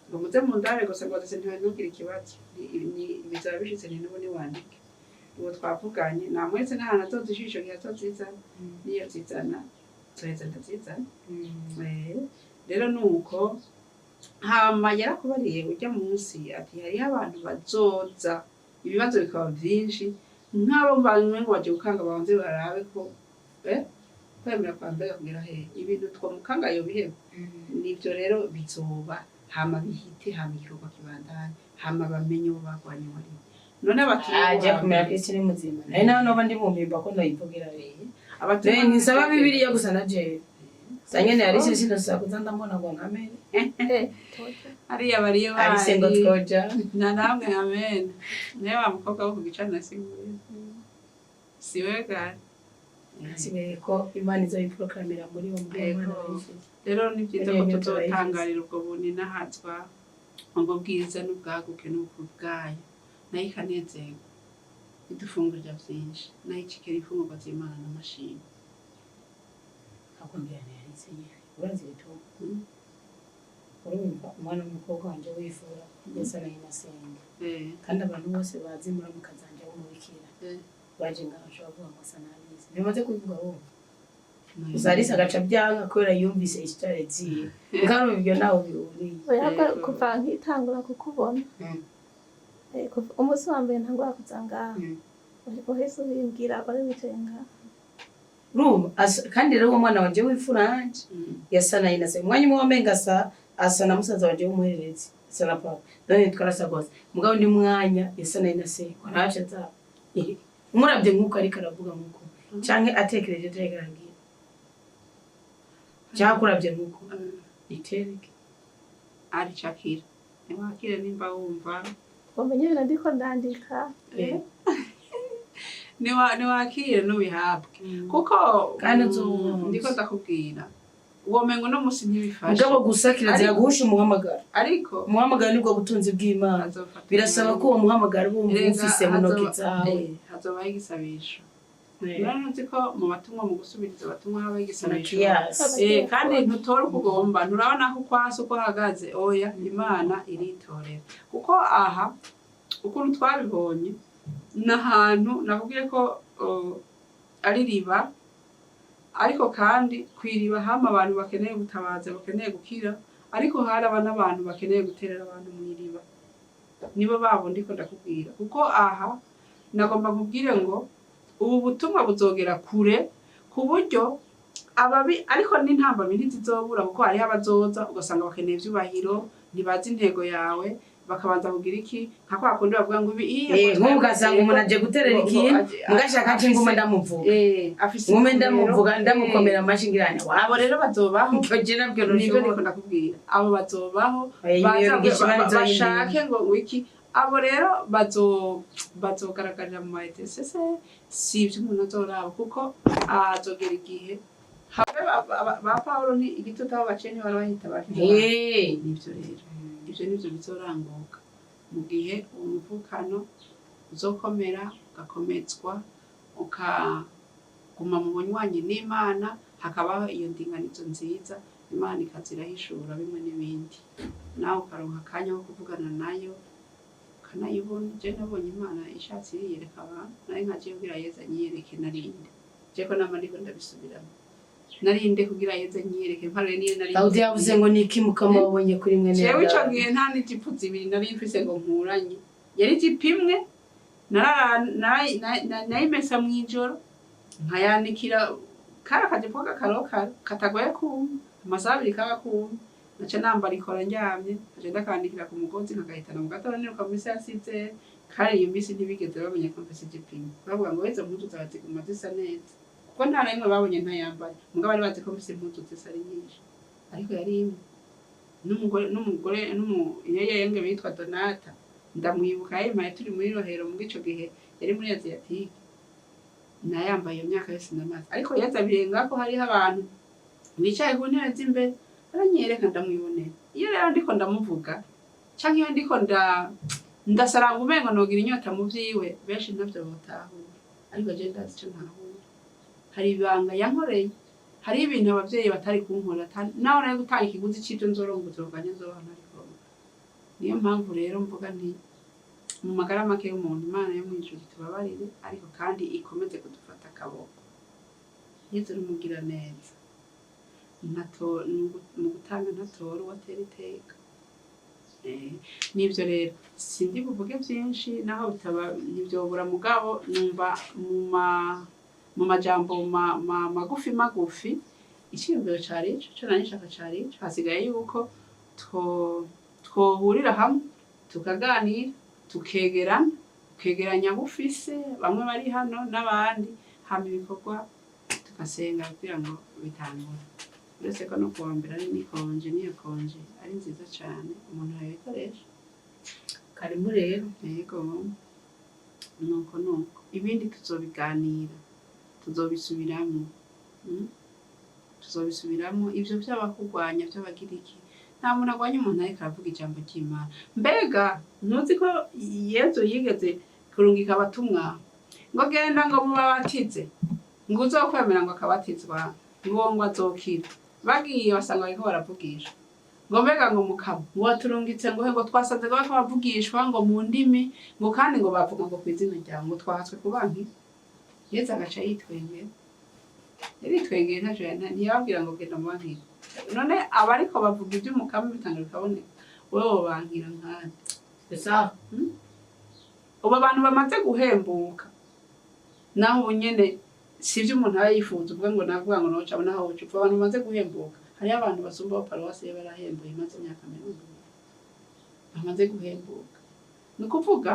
ngo muze mundare gusa ngo zose ntibagire ikibazo. Bizaba bishitse ni n'ubu niwandike uwo twavuganye namweretse n'ahantu azozishira ico gihe azozizana. Niyo zizana zoheza ndazizana. Rero nuko hama yarakubariye ujya munsi ati hariho abantu bazoza ibibazo bikaba vyinshi nk'abo banywe ngo baje gukanga babanze barabe ko kwemera kwa mbere kugira he ibintu twamukanga yo biheba. Nivyo rero bizoba, hama bihite, hama igikorwa kibandanye, hama bamenye uwo bagwanye wari none abatumwa. Aje kumera ko isi ni muzima nari nawe noba ndi mu mpimba ko ndayivugira rero. Abatumwa Ntisaba Bibiliya gusa na jewe. Sanyene Alice sinosaba kuza ndamubona ngo nkamere. Eh, toja. Hariya bariyo Alice ngo bari twoja. Na namwe amen. Naye wa mukobwa wo ku gicaniro si wewe, si wewe gari. Hasigaye ko Imana izobiproklamirira muri uwo mugabo. Yego. Imana arayifise. Rero ni byiza ko Iyo nyota tuzotangarira ubwo buninahatswa, ubwo bwiza n'ubwaguke n'ubukuru bwayo, nayo ikanezerwa idufungurira byinshi, nayo icikera imfungurwa z'Imana n'amashimwe. Ntabwo ngira ni Alice nyene. Urazi ibituma? Urumva umwana w'umukobwa wanje wifura yasa na nyinasenge. Kandi abantu bose bazi muramukazi wanje w'umubikira. Baje ngaho bashobora kuvuga ngo asa na Alice. Bimaze kubivuga wowe. Gusa Alice agaca byanka kubera yumvise histoire ziwe. Kandi ibyo nawe bihuriye. Oya, ko Yego. kuva nkitangura kukubona. Eh, kuva umunsi wa mbere ntangura kuza ngaha. Uhise ubimbwira wari wicaye ngaha. Urumva kandi rero uwo mwana wanje w'imfura yanje yasa na nyina se, umwanya umwe wamenga asa na musaza wanje w'umuhererezi, asa na papa, none twarasa rwose. Mugabo undi mwanya yasa na nyina se, waraje aza umuravye nk'uko ariko aravuga, nk'uko canke atekereje atekerangira, canke akuravye nk'uko itereke. Ari cakira, ntiwakire nimba wumva. Umenye ibintu ndiko ndandika. Niwakire n'ubihabwe kuko Kandi uzowumva. Ndiko ndakubwira womengo uno munsi ntibifashe. Mugabo gusa kirazira guhusha umuhamagaro. Ariko Umuhamagaro nibwo butunzi bw'Imana. Azofata Birasaba ko uwo muhamagaro uba Erega ufise mu ntoki zawe. Hazobaho igisabisho. Rero ntuzi ko mu batumwa, mu gusubiriza abatumwa, habaho igisabisho. Matiyasi. Kandi ntutora uko ugomba, nturabona ko ukwasi uko uhagaze. Oya, Imana iritorera, kuko aha ukuntu twabibonye ni ahantu nakubwiye ko ari riba, ariko kandi ku iriba hama abantu bakeneye ubutabazi, bakeneye gukira, ariko haraba n'abantu bakeneye guterera abantu mu iriba, nibo babo ndiko ndakubwira. Kuko aha nagomba nkubwire ngo ubu butumwa buzogera kure ku buryo ababi, ariko n'intambamyi ntizizobura, kuko hariho abazoza ugasanga bakeneye ivyubahiro, ntibazi intego yawe, bakabanza kugira iki, nka kwa kundi bavuga ngo ibi iya. Nk'ubu ugasanga umuntu aje guterera ikintu, mugashaka ati ngume ndamuvuga, afise ngume intumbero. Ndamuvuga, ndamukomera amashyi ngirane. Abo rero bazobaho. Icyo je nabyo Nibyo ntushobora. Niko ndakubwira, abo bazobaho. Oya, baza iyo bigisha Imana izoyindinda. Bashake ngo wiki, abo rero bazogaragarira mu ma ETCC. Si ibyo umuntu azoraba, kuko azogera igihe habe ba Pawulo ni igitutu, aho baciye ntibara bahita bakiza. Nibyo rero, ibyo nibyo bizoranguka mu gihe uwo muvukano uzokomera, ugakomezwa, ukaguma mu bunywanyi n'Imana, hakabaho iyo ndinganizo nziza, Imana ikaza irahishura bimwe n'ibindi, nawe ukaronka akanya ko kuvugana nayo, ukanayibona. Je nabonye Imana ishatse iriyereka abantu, nari nka jewe kugira Yezu anyiyereke narinde je ko nama ndiko ndabisubiramo, narinde kugira Yezu anyiyereke mparure niyo nari. Dawudi yavuze ngo ni iki Mukama wabonye kuri mwene Jewe ico Dawudi? gihe nta n'ijipo zibiri nari mfise ngo nkuranye, yari ijipo imwe nayimesa mw'ijoro nkayanikira. Kari akajipo k'akarokaro katagoye kuma, amasaha 2 kaba kuma. Naca nambara ikora ndyamye, nkaca ndakanikira ku mugozi, nkagahitana mu gatondo, niruka mu misi yasize. Kandi iyo misi ntibigeze bamenya ko mfise ijipo imwe. Bavuga ngo izo mpuzu zawe ziguma zisa neza, kuko nta na rimwe babonye ntayambaye. Mugabo bari bazi ko mfise impuzu zisa ari nyinshi, ariko yari imwe. N'umugore n'umuyeyenge witwa Donata, ndamwibuka, yayimpaye turi muri Rohero. Muri ico gihe yari muri Asiatique, nayambaye iyo myaka yose ndamaze. Ariko yaza birenga ko hariho abantu bicaye ku ntebe z'imbere, aranyereka ndamwibonera. Iyo rero ndiko ndamuvuga canke iyo ndiko ndasaranga umengo nogira inyota mu vyiwe, benshi ntavyo botahura, ariko je ndazi ico ntahura. Hari ibanga yankoreye, hariho ibintu abavyeyi batari kunkorera, naho nari gutanga ikiguzi c'ivyo nzoronka ubuzima bwanje nzobaho ntarikuronka. Niyo mpamvu rero mvuga nti mu magara make y'umuntu, Imana yo mw'ijuru itubabarire, ariko kandi ikomeze kudufata akaboko. Yezu n'umugira neza, mu gutanga ntatora uwo atera iteka. Nivyo rero sindi buvuge vyinshi, naho bitaba ntivyobura, mugabo numva mu majambo magufi magufi iciyumviro cari ico, ico nari nshaka cari ico. Hasigaye yuko twohurira hamwe tukaganira, tukegerana, tukegeranya abo ufise, bamwe bari hano n'abandi, hama ibikorwa tugasenga kugira ngo bitangure. Uretse ko no kuwa mbere ari ni congé, niyo congé ari nziza cane, umuntu yayikoresha. Karibu rero. Yego, nuko ibindi tuzobiganira, tuzobisubiramwo. Tuzobisubiramwo ivyo vy'abakurwanya, vy'abagira iki. Nta muntu agwanya umuntu ariko aravuga ijambo ry'Imana. Mbega ntuzi ko Yezu yigeze kurungika abatumwa ngo genda ngo mubabatize, ngo uzokwemera ngo akabatizwa ngo azokira? Bagiye basanga bariko baravugisha ngo mbega ngo mukama ngo waturungitse ngo he, ngo twasanze ngo bariko bavugishwa ngo mu ndimi, ngo kandi ngo bavuga ngo kw'izina ryawe, ngo twahatswe kubankira. Yezu agaca yitwengera, yaritwengeye, ntaco ntiyababwira ngo genda mubankire. None abariko bavuga ivy'umukama bitanga bikaboneka, wewe wobankira nkande? C'est ça. Ubu abantu bamaze guhembuka, naho ubu nyene sivyo umuntu aba yifuza, uvuga ngo navuga ngo noca naho woca upfa. Abantu bamaze guhembuka, hariho abantu basumba aho paruwasi ye barahembuye, imaze imyaka 20 bamaze guhembuka. Ni ukuvuga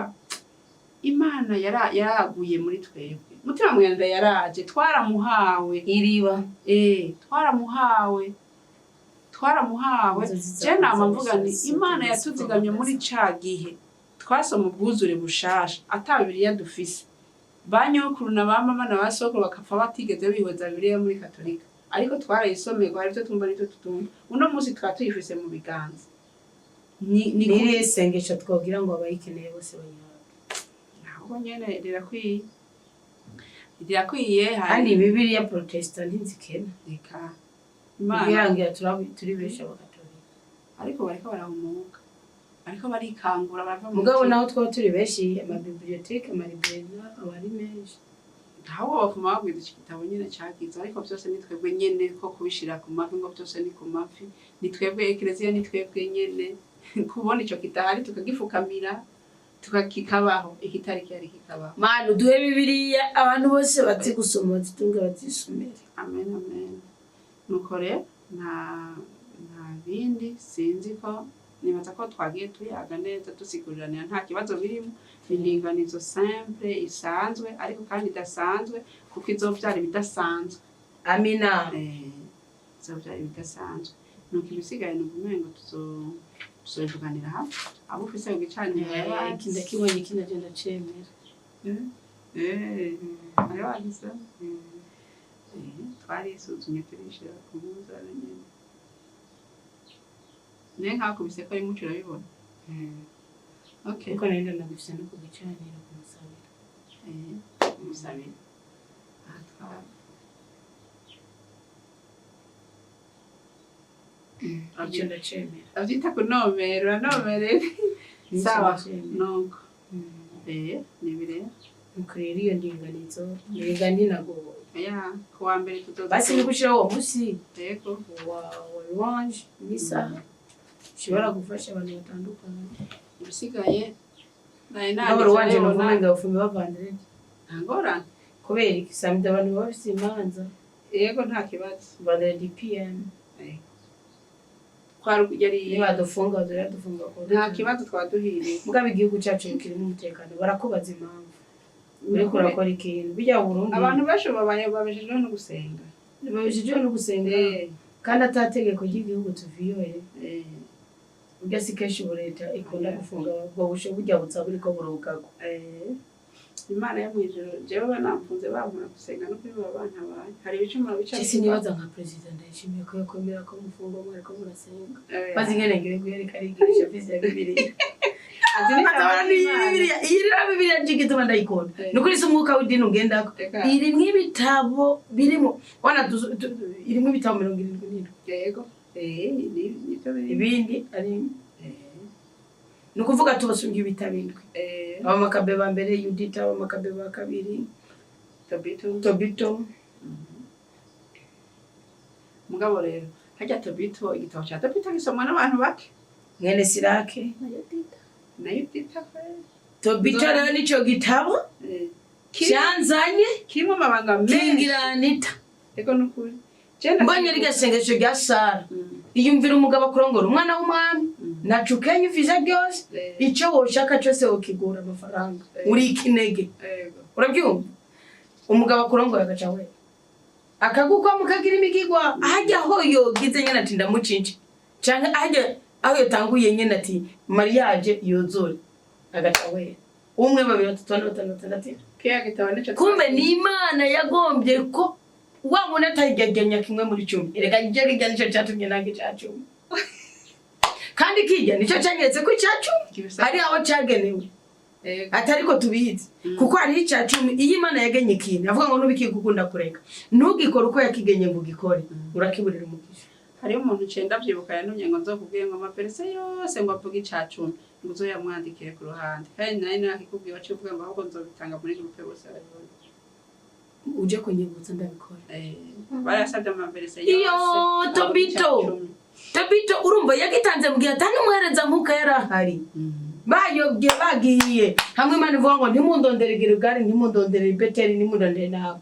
Imana yaraguye muri twebwe, Mutima Mweranda yaraje, twaramuhawe. Iriba. Twaramuhawe, twaramuhawe. Inzozi Je nama mvuga nti zawe Imana zose yatuzigamye muri ca gihe twasoma ubwuzure bushasha ata Bibiliya dufise, ba nyokuru na ba mama na ba sokuru bakapfa batigeze bihweza Bibiliya muri Katolika, ariko twarayisomerwa, hari ivyo tumva n'ivyo tutumva. Uno munsi tukaba tuyifise mu biganza. Ni Nirihe sengesho twogira ngo abayikeneye bose bayihabwe? Ahubwo nyene rirakwiye, rirakwiye. Kandi Bibiliya Protestant ntizikena. Reka Imana. Kugira turi benshi abakatolika. Ariko bariko barahumuka, bariko barikangura, barava mu Mugabo mutima. naho twaba turi benshi, amabibliothèques, amalibrairies aba ari menshi. Ahubwo bapfuma babwiza iki gitabo nyene cagize, ariko vyose ni twebwe nyene ko kubishira ku mavi, ngo vyose ni ku mavi, ni twebwe ekereziya, ni twebwe nyene kubona ico kitahari tukagifukamira, tukakikabaho, ikitari kihari kikabaho. Mana, uduhe Bibiliya, abantu bose bazi gusoma bazitunge, bazisomere. Amen, amen. Nuko rero nta bindi, sinzi ko nibaza ko twagiye tuyaga neza, dusiguriranira, nta kibazo birimo. Indinganizo simple isanzwe, ariko kandi idasanzwe, kuko izovyara ibidasanzwe. Amina. Izovyara ibidasanzwe. Nuko ibisigaye ni ukumengo tuzobivuganira hamwe, abo ufise ku gicaniro. Iki ndakibonye, iki navyo ndacemera. Ari wagize, twarisuzumye, turishira ku munzani nyene. Niyo nkakubise ko ari muco, urabibona. Okay. Kuko nari ndanagufise no ku gicaniro kumusabira. Umusabira aha Icyo ndacemera. Avyita kunomera, uranomerera. Nicyo Sawa. ndacemera. Nuko nibi rero. Nuko rero iyo ndinganizo mbega ntinagoye. Ya, kuwa mbere tuzoza. Basi ni gushiraho uwo munsi Yego. wa louange n'isaha ushobora gufasha abantu batandukanye. Ibisigaye nari Nabo nanditse. louange Rero nuvuga ngo ufume bavandredi. Nta ngorane. Kubera iki? Samedi abantu baba bafise imanza. Yego, nta kibazo. Vendredi PM. Twari yari Nibadufunga baziradufunga ku Nta kibazo, twaduhiriye. Mugabo igihugu cacu kirimo umutekano, barakubaza impamvu uriko urakora ikintu bijya Burundi. Abantu benshi babaye babeshejweho no gusenga. Babeshejweho no gusenga kandi atategeko ry'igihugu tuviyoye. Burya si kenshi ubu leta ikunda gufunga ubwo busho burya buza buriko burugagwa. Imana yo mw'ijuru, jewe banamfunze bampora gusenga no kuri bantabaye, hari ibicumuro bica. Cese nibaza nka perezida Ndayishimiye ko yakwemera ko mufungwa mwariko murasenga, maze ingene ngiye guhereka arigisha visi ya Bibiliya. Azi n'ijambo Atabona ni ry'Imana. Bibiliya, iyi rero Bibiliya nje igituma ndayikunda. Ni ukuri si umwuka w'idini ugendako. Eka. Irimwo ibitabo birimo wana irimwo ibitabo 77. Yego, nivyo biri. Ibindi ari ni ukuvuga tubasumbye ibitabo indwi. Abamakabe ba mbere Yudita, abamakabe ba kabiri Tobito. Tobito. Mugabo rero harya Tobito, igitabo ca Tobito gisomwa n'abantu bake. Mwene Sirake. Nayo dita. Nayo dita kweli. Tobito rero nico gitabo cyanzanye Kirimo amabanga menshi. Kingiranita. Ego, nukuri. Je ndakibuka. Mbonye rirya sengesho rya Sara, iyumvira umugabo akurongora umwana w'umwami, naco ukenya uvise ryose, icyo woshaka cyose wokigura amafaranga, uri ikinege. Ego. Urabyumva, umugabo akurongora agaca we. Akagukwa mukagira imigigwa hajya aho yogize nyene ati ndamucince, canke hajya aho yotanguye nyene ati mariage yuzure, agaca wera umwe, babiri, batatu, bane, batanu, batandatu. Kiya gitabo nico. Kumbe ni Imana yagombye ko wa muntu atayigaganya kimwe muri 10. Erega ijya kijya nico catumye nange ica 10, kandi kijya nico canyeretse ko ica 10 hari aho cagenewe, atariko tubizi, kuko hariho ica 10. Iyo Imana yagenye ikintu, avuga ngo nubikigukunda kureka, ntugikore uko yakigenye ngo ugikore, urakiburira umugisha. Hariho umuntu ncenda ndavyibuka yantumye ngo nzokubwiye ngo amaperese yose ngo avuge ica 10, ngo uzoyamwandikire ku ruhande, kandi nari nakikubwiye waciye uvuga ngo ahubwo nzobitanga muri groupe bose babibone. Uje kunyibutsa ndabikora. Barasabye amaperese yose Iyo, avuga Tobito. ica 10. Tobito, urumva yagitanze mu gihe atari umuhereza nkuka yari ahari, bayobye bagiye hamwe. Imana ivuga ngo ntimundondere Gilugari, ntimundondere Beteli, ntimundondere nawe.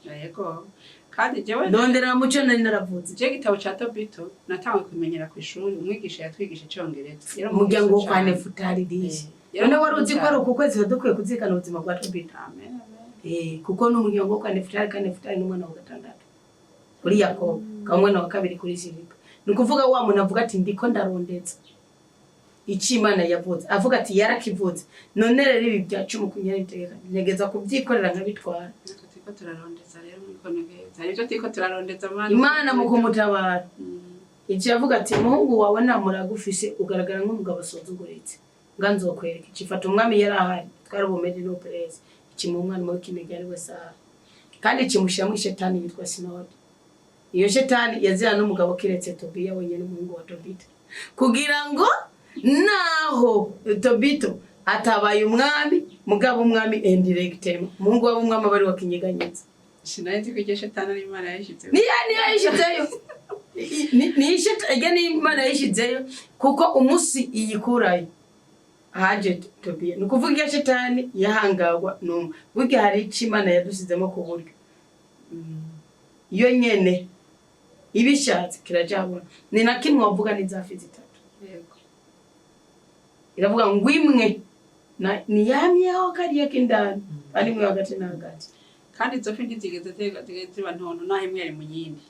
Yego, kandi jewe ndondera muco nari naravuze. Je igitabo ca Tobito natanguye kumenyera ku ishuri, umwigisha yatwigisha icongereza. Yari Umuryango wo umukristo kwa cane. Nefutari rishi. Yari None wari uzi ko ari cane. uku kwezi tuba dukwiye kuzirikana ubuzima bwa Tobito? Amen, amen. Kuko ni umuryango wo kwa Nefutari, kandi Nefutari ni umwana wa gatandatu kuri Yakobo, akaba umwana wa kabiri kuri Zilipa. Ni ukuvuga wa muntu avuga ati ndiko ndarondeza icyo Imana yavuze, avuga ati yarakivuze, none rero ibi bya 10 kunyara bitegeka ntegeza kubyikorera nkabitwara. Natwe turiko turarondeza rero muri kono geza, hari ivyo turiko turarondeza Mana. Imana mu kumutabara icyo yavuga ati umuhungu wawe namuragufise ugaragara nk'umugabo asuzuguritse, nga nzokwereka ikifata. Umwami yari ahari twari bumedi no perez, ikimuha umwana w'ikinege ari we Sara, kandi kimushyiramo ishetani yitwa Sinodi. Iyo shetani yazirana n'umugabo kiretse Tobiya wenyine, umuhungu wa Tobito, kugira ngo naho Tobito atabaye umwami, mugabo umwami indirectement umuhungu w'umwami aba ari wakinyeganyeza. Sinari nzi ko iryo shetani ari Imana yayishyizeho. Niyo yayishyizeyo. Ni ni Imana yayishyizeyo, kuko umunsi iyikurayo haje Tobiya. Ni ukuvuga iyo shetani yahangagwa n'umwe. Burya hari icyo Imana yadusizemo ku buryo iyo nyene ibishatse kirajabona. Ni na kimwe wavuga n'izafi zitatu. Iravuga ngo imwe niyamyeho kariya k'indani, kandi imwe hagati na hagati. Kandi izo fi ntizigeze ziba ntonto, naho imwe yari mu yindi.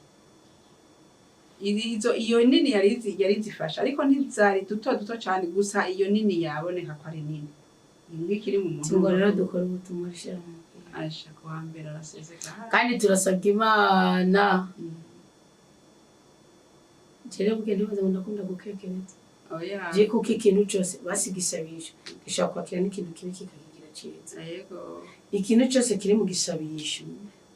Izo iyo nini yari zifasha, ariko ntizari duto duto cyane, gusa iyo nini yaboneka ko ari nini, imwe ikiri mu muntu. Ngo rero dukora ubutumwa rishira mu mubiri. Aisha kuwa mbere arasezeka. Kandi turasabwa Imana. Jewe bwe ndibaza ngo ndakunda gukekereza. Oya. Je kuko ikintu cyose basigisabisha gishobora kwakira n'ikintu kibi kikakigira cyiza. Ikintu cyose kiri mu gisabisho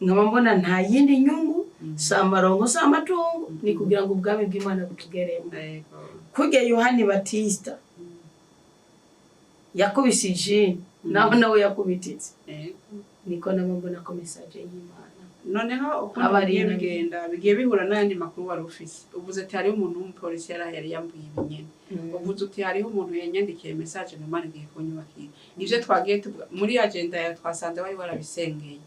nkaba mbona nta yindi nyungu, si amarongo, si amatungo, ni kugira ngo ubwami bw'Imana butugeremo. Kurya Yohani Batista yakubise ijini, naho nawe yakubititse, niko naba mbona ko message y'Imana Noneho ukuntu aba ari bigiye inama. bigenda bigiye bihura n'ayandi makuru wari ufise. Uvuze ati hariho umuntu w'umupolisi yari yambwiye ibi nyene. Uvuze uti hariho umuntu yanyandikiye message ngo Imana igiye kunyubakira. Ivyo twagiye tuvuga muri agenda yawe twasanze wari warabisengeye.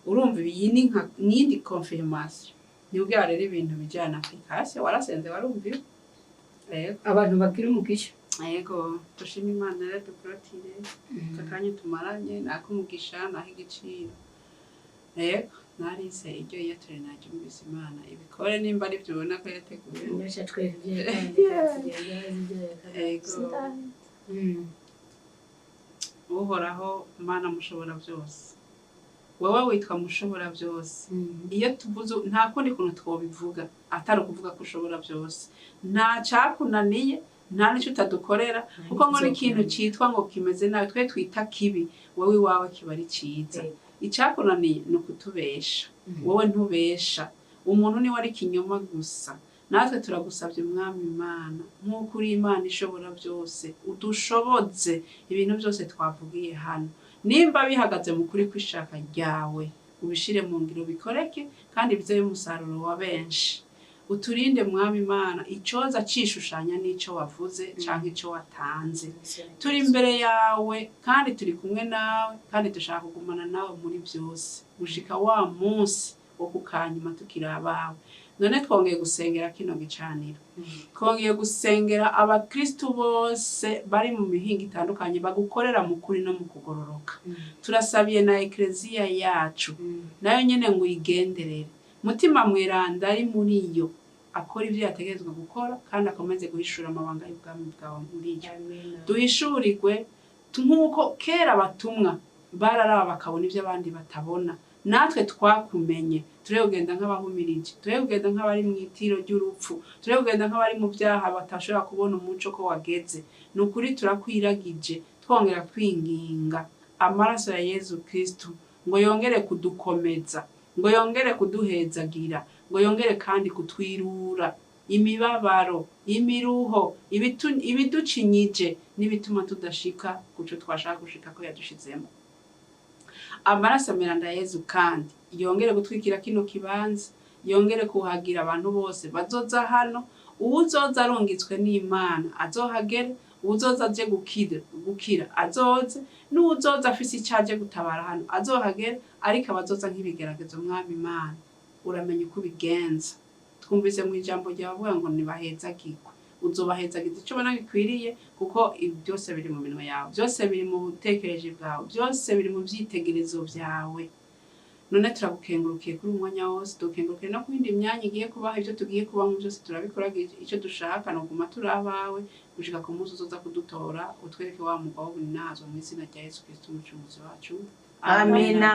Urumva iyi ni nka niyindi confirmation, ntibwira rero ibintu bijyana application warasenze warumviwe. Yego. Abantu bagira umugisha. Yego, dushime Imana rero, dukorotire aka kanya tumaranye ni ak'umugisha, ni ak'igiciro. Yego, narise iryo yiyature naryumvise. Imana ibikore nimba ari byo ubona ko yateguye. Nyasha twereka ibyo yatanze. Yego. Sindani. Uhoraho Mana mushobora byose, wowe witwa mushobora byose. Iyo tuvuze nta kundi kuntu twobivuga atari ukuvuga ko ushobora byose. Nta cyakunaniye, nta n'icyo utadukorera, kuko ngo n'ikintu cyitwa ngo kimeze nabi twe twita kibi, wowe iwawe kiba ari cyiza. Icyakunaniye ni ukutubesha, wowe ntubesha. Umuntu niwe ari kinyoma gusa. Natwe turagusabye Umwami Imana, nk'uko uri Imana ishobora byose, udushoboze ibintu byose twavugiye hano. Nimba bihagaze mu kuri kw'ishaka ryawe, ubishire mu ngiro bikoreke kandi bize umusaruro wa benshi. Uturinde Mwami Imana icoza cishushanya n'ico wavuze canke ico watanze. Turi imbere yawe kandi turi kumwe nawe, kandi dushaka kugumana nawe muri byose gushika wa munsi wo kukanyuma tukiri abawe. None twongeye gusengera kino gicaniro, twongeye gusengera abakristu bose bari mu mihingo itandukanye bagukorera mu kuri no mu kugororoka. Turasabiye na ekleziya yacu, nayo nyene ngo uyigenderere. Mutima Mweranda ari muri yo akora ibyo yategerezwa gukora, kandi akomeze guhishura amabanga y'ubwami bwawe muri yo. Duhishurirwe nk'uko kera abatumwa bararaba bakabona ibyo abandi batabona. Natwe twakumenye, turebe kugenda nk'abahumirije, turebe kugenda nk'abari mu itiro ry'urupfu, turebe kugenda nk'abari mu byaha batashobora kubona umuco ko wageze. Ni ukuri turakwiragije, twongera twinginga amaraso ya Yezu Kristu ngo yongere kudukomeza, ngo yongere kuduhezagira, ngo yongere kandi kutwirura imibabaro, imiruho, ibiducinyije n'ibituma tudashika kuco twashaka gushika ko yadushizemo. Amaraso meranda ya Yezu kandi yongere gutwikira kino kibanza, yongere kuhagira abantu bose bazoza hano. Uwuzoza arungitswe n'Imana azohagere, uwuzoza aje gukira azoze, n'uwuzoza afise ico aje gutabara hano azohagere. Ariko abazoza nk'ibigeragezo, Mwami Imana, uramenya uko ubigenza. Twumvise mu ijambo ryawe avuga ngo ntibahezagirwe, uzobahezagiza icyo ubona gikwiriye, kuko ibi byose biri mu minwe yawe, byose biri mu butekereje bwawe, byose biri mu vyitegerezo byawe. None turagukengurukiye kuri uyu mwanya wose, dukengurukiye no ku yindi myanya igiye kubaha. Ibyo tugiye kubamo byose turabikora, icyo dushaka ni ukuguma turi abawe gushika ku munsi uzoza kudutora, utwereke wa mugwa w'ubuninazwa, mu izina rya Yesu Kristo umucunguzi wacu. Amina.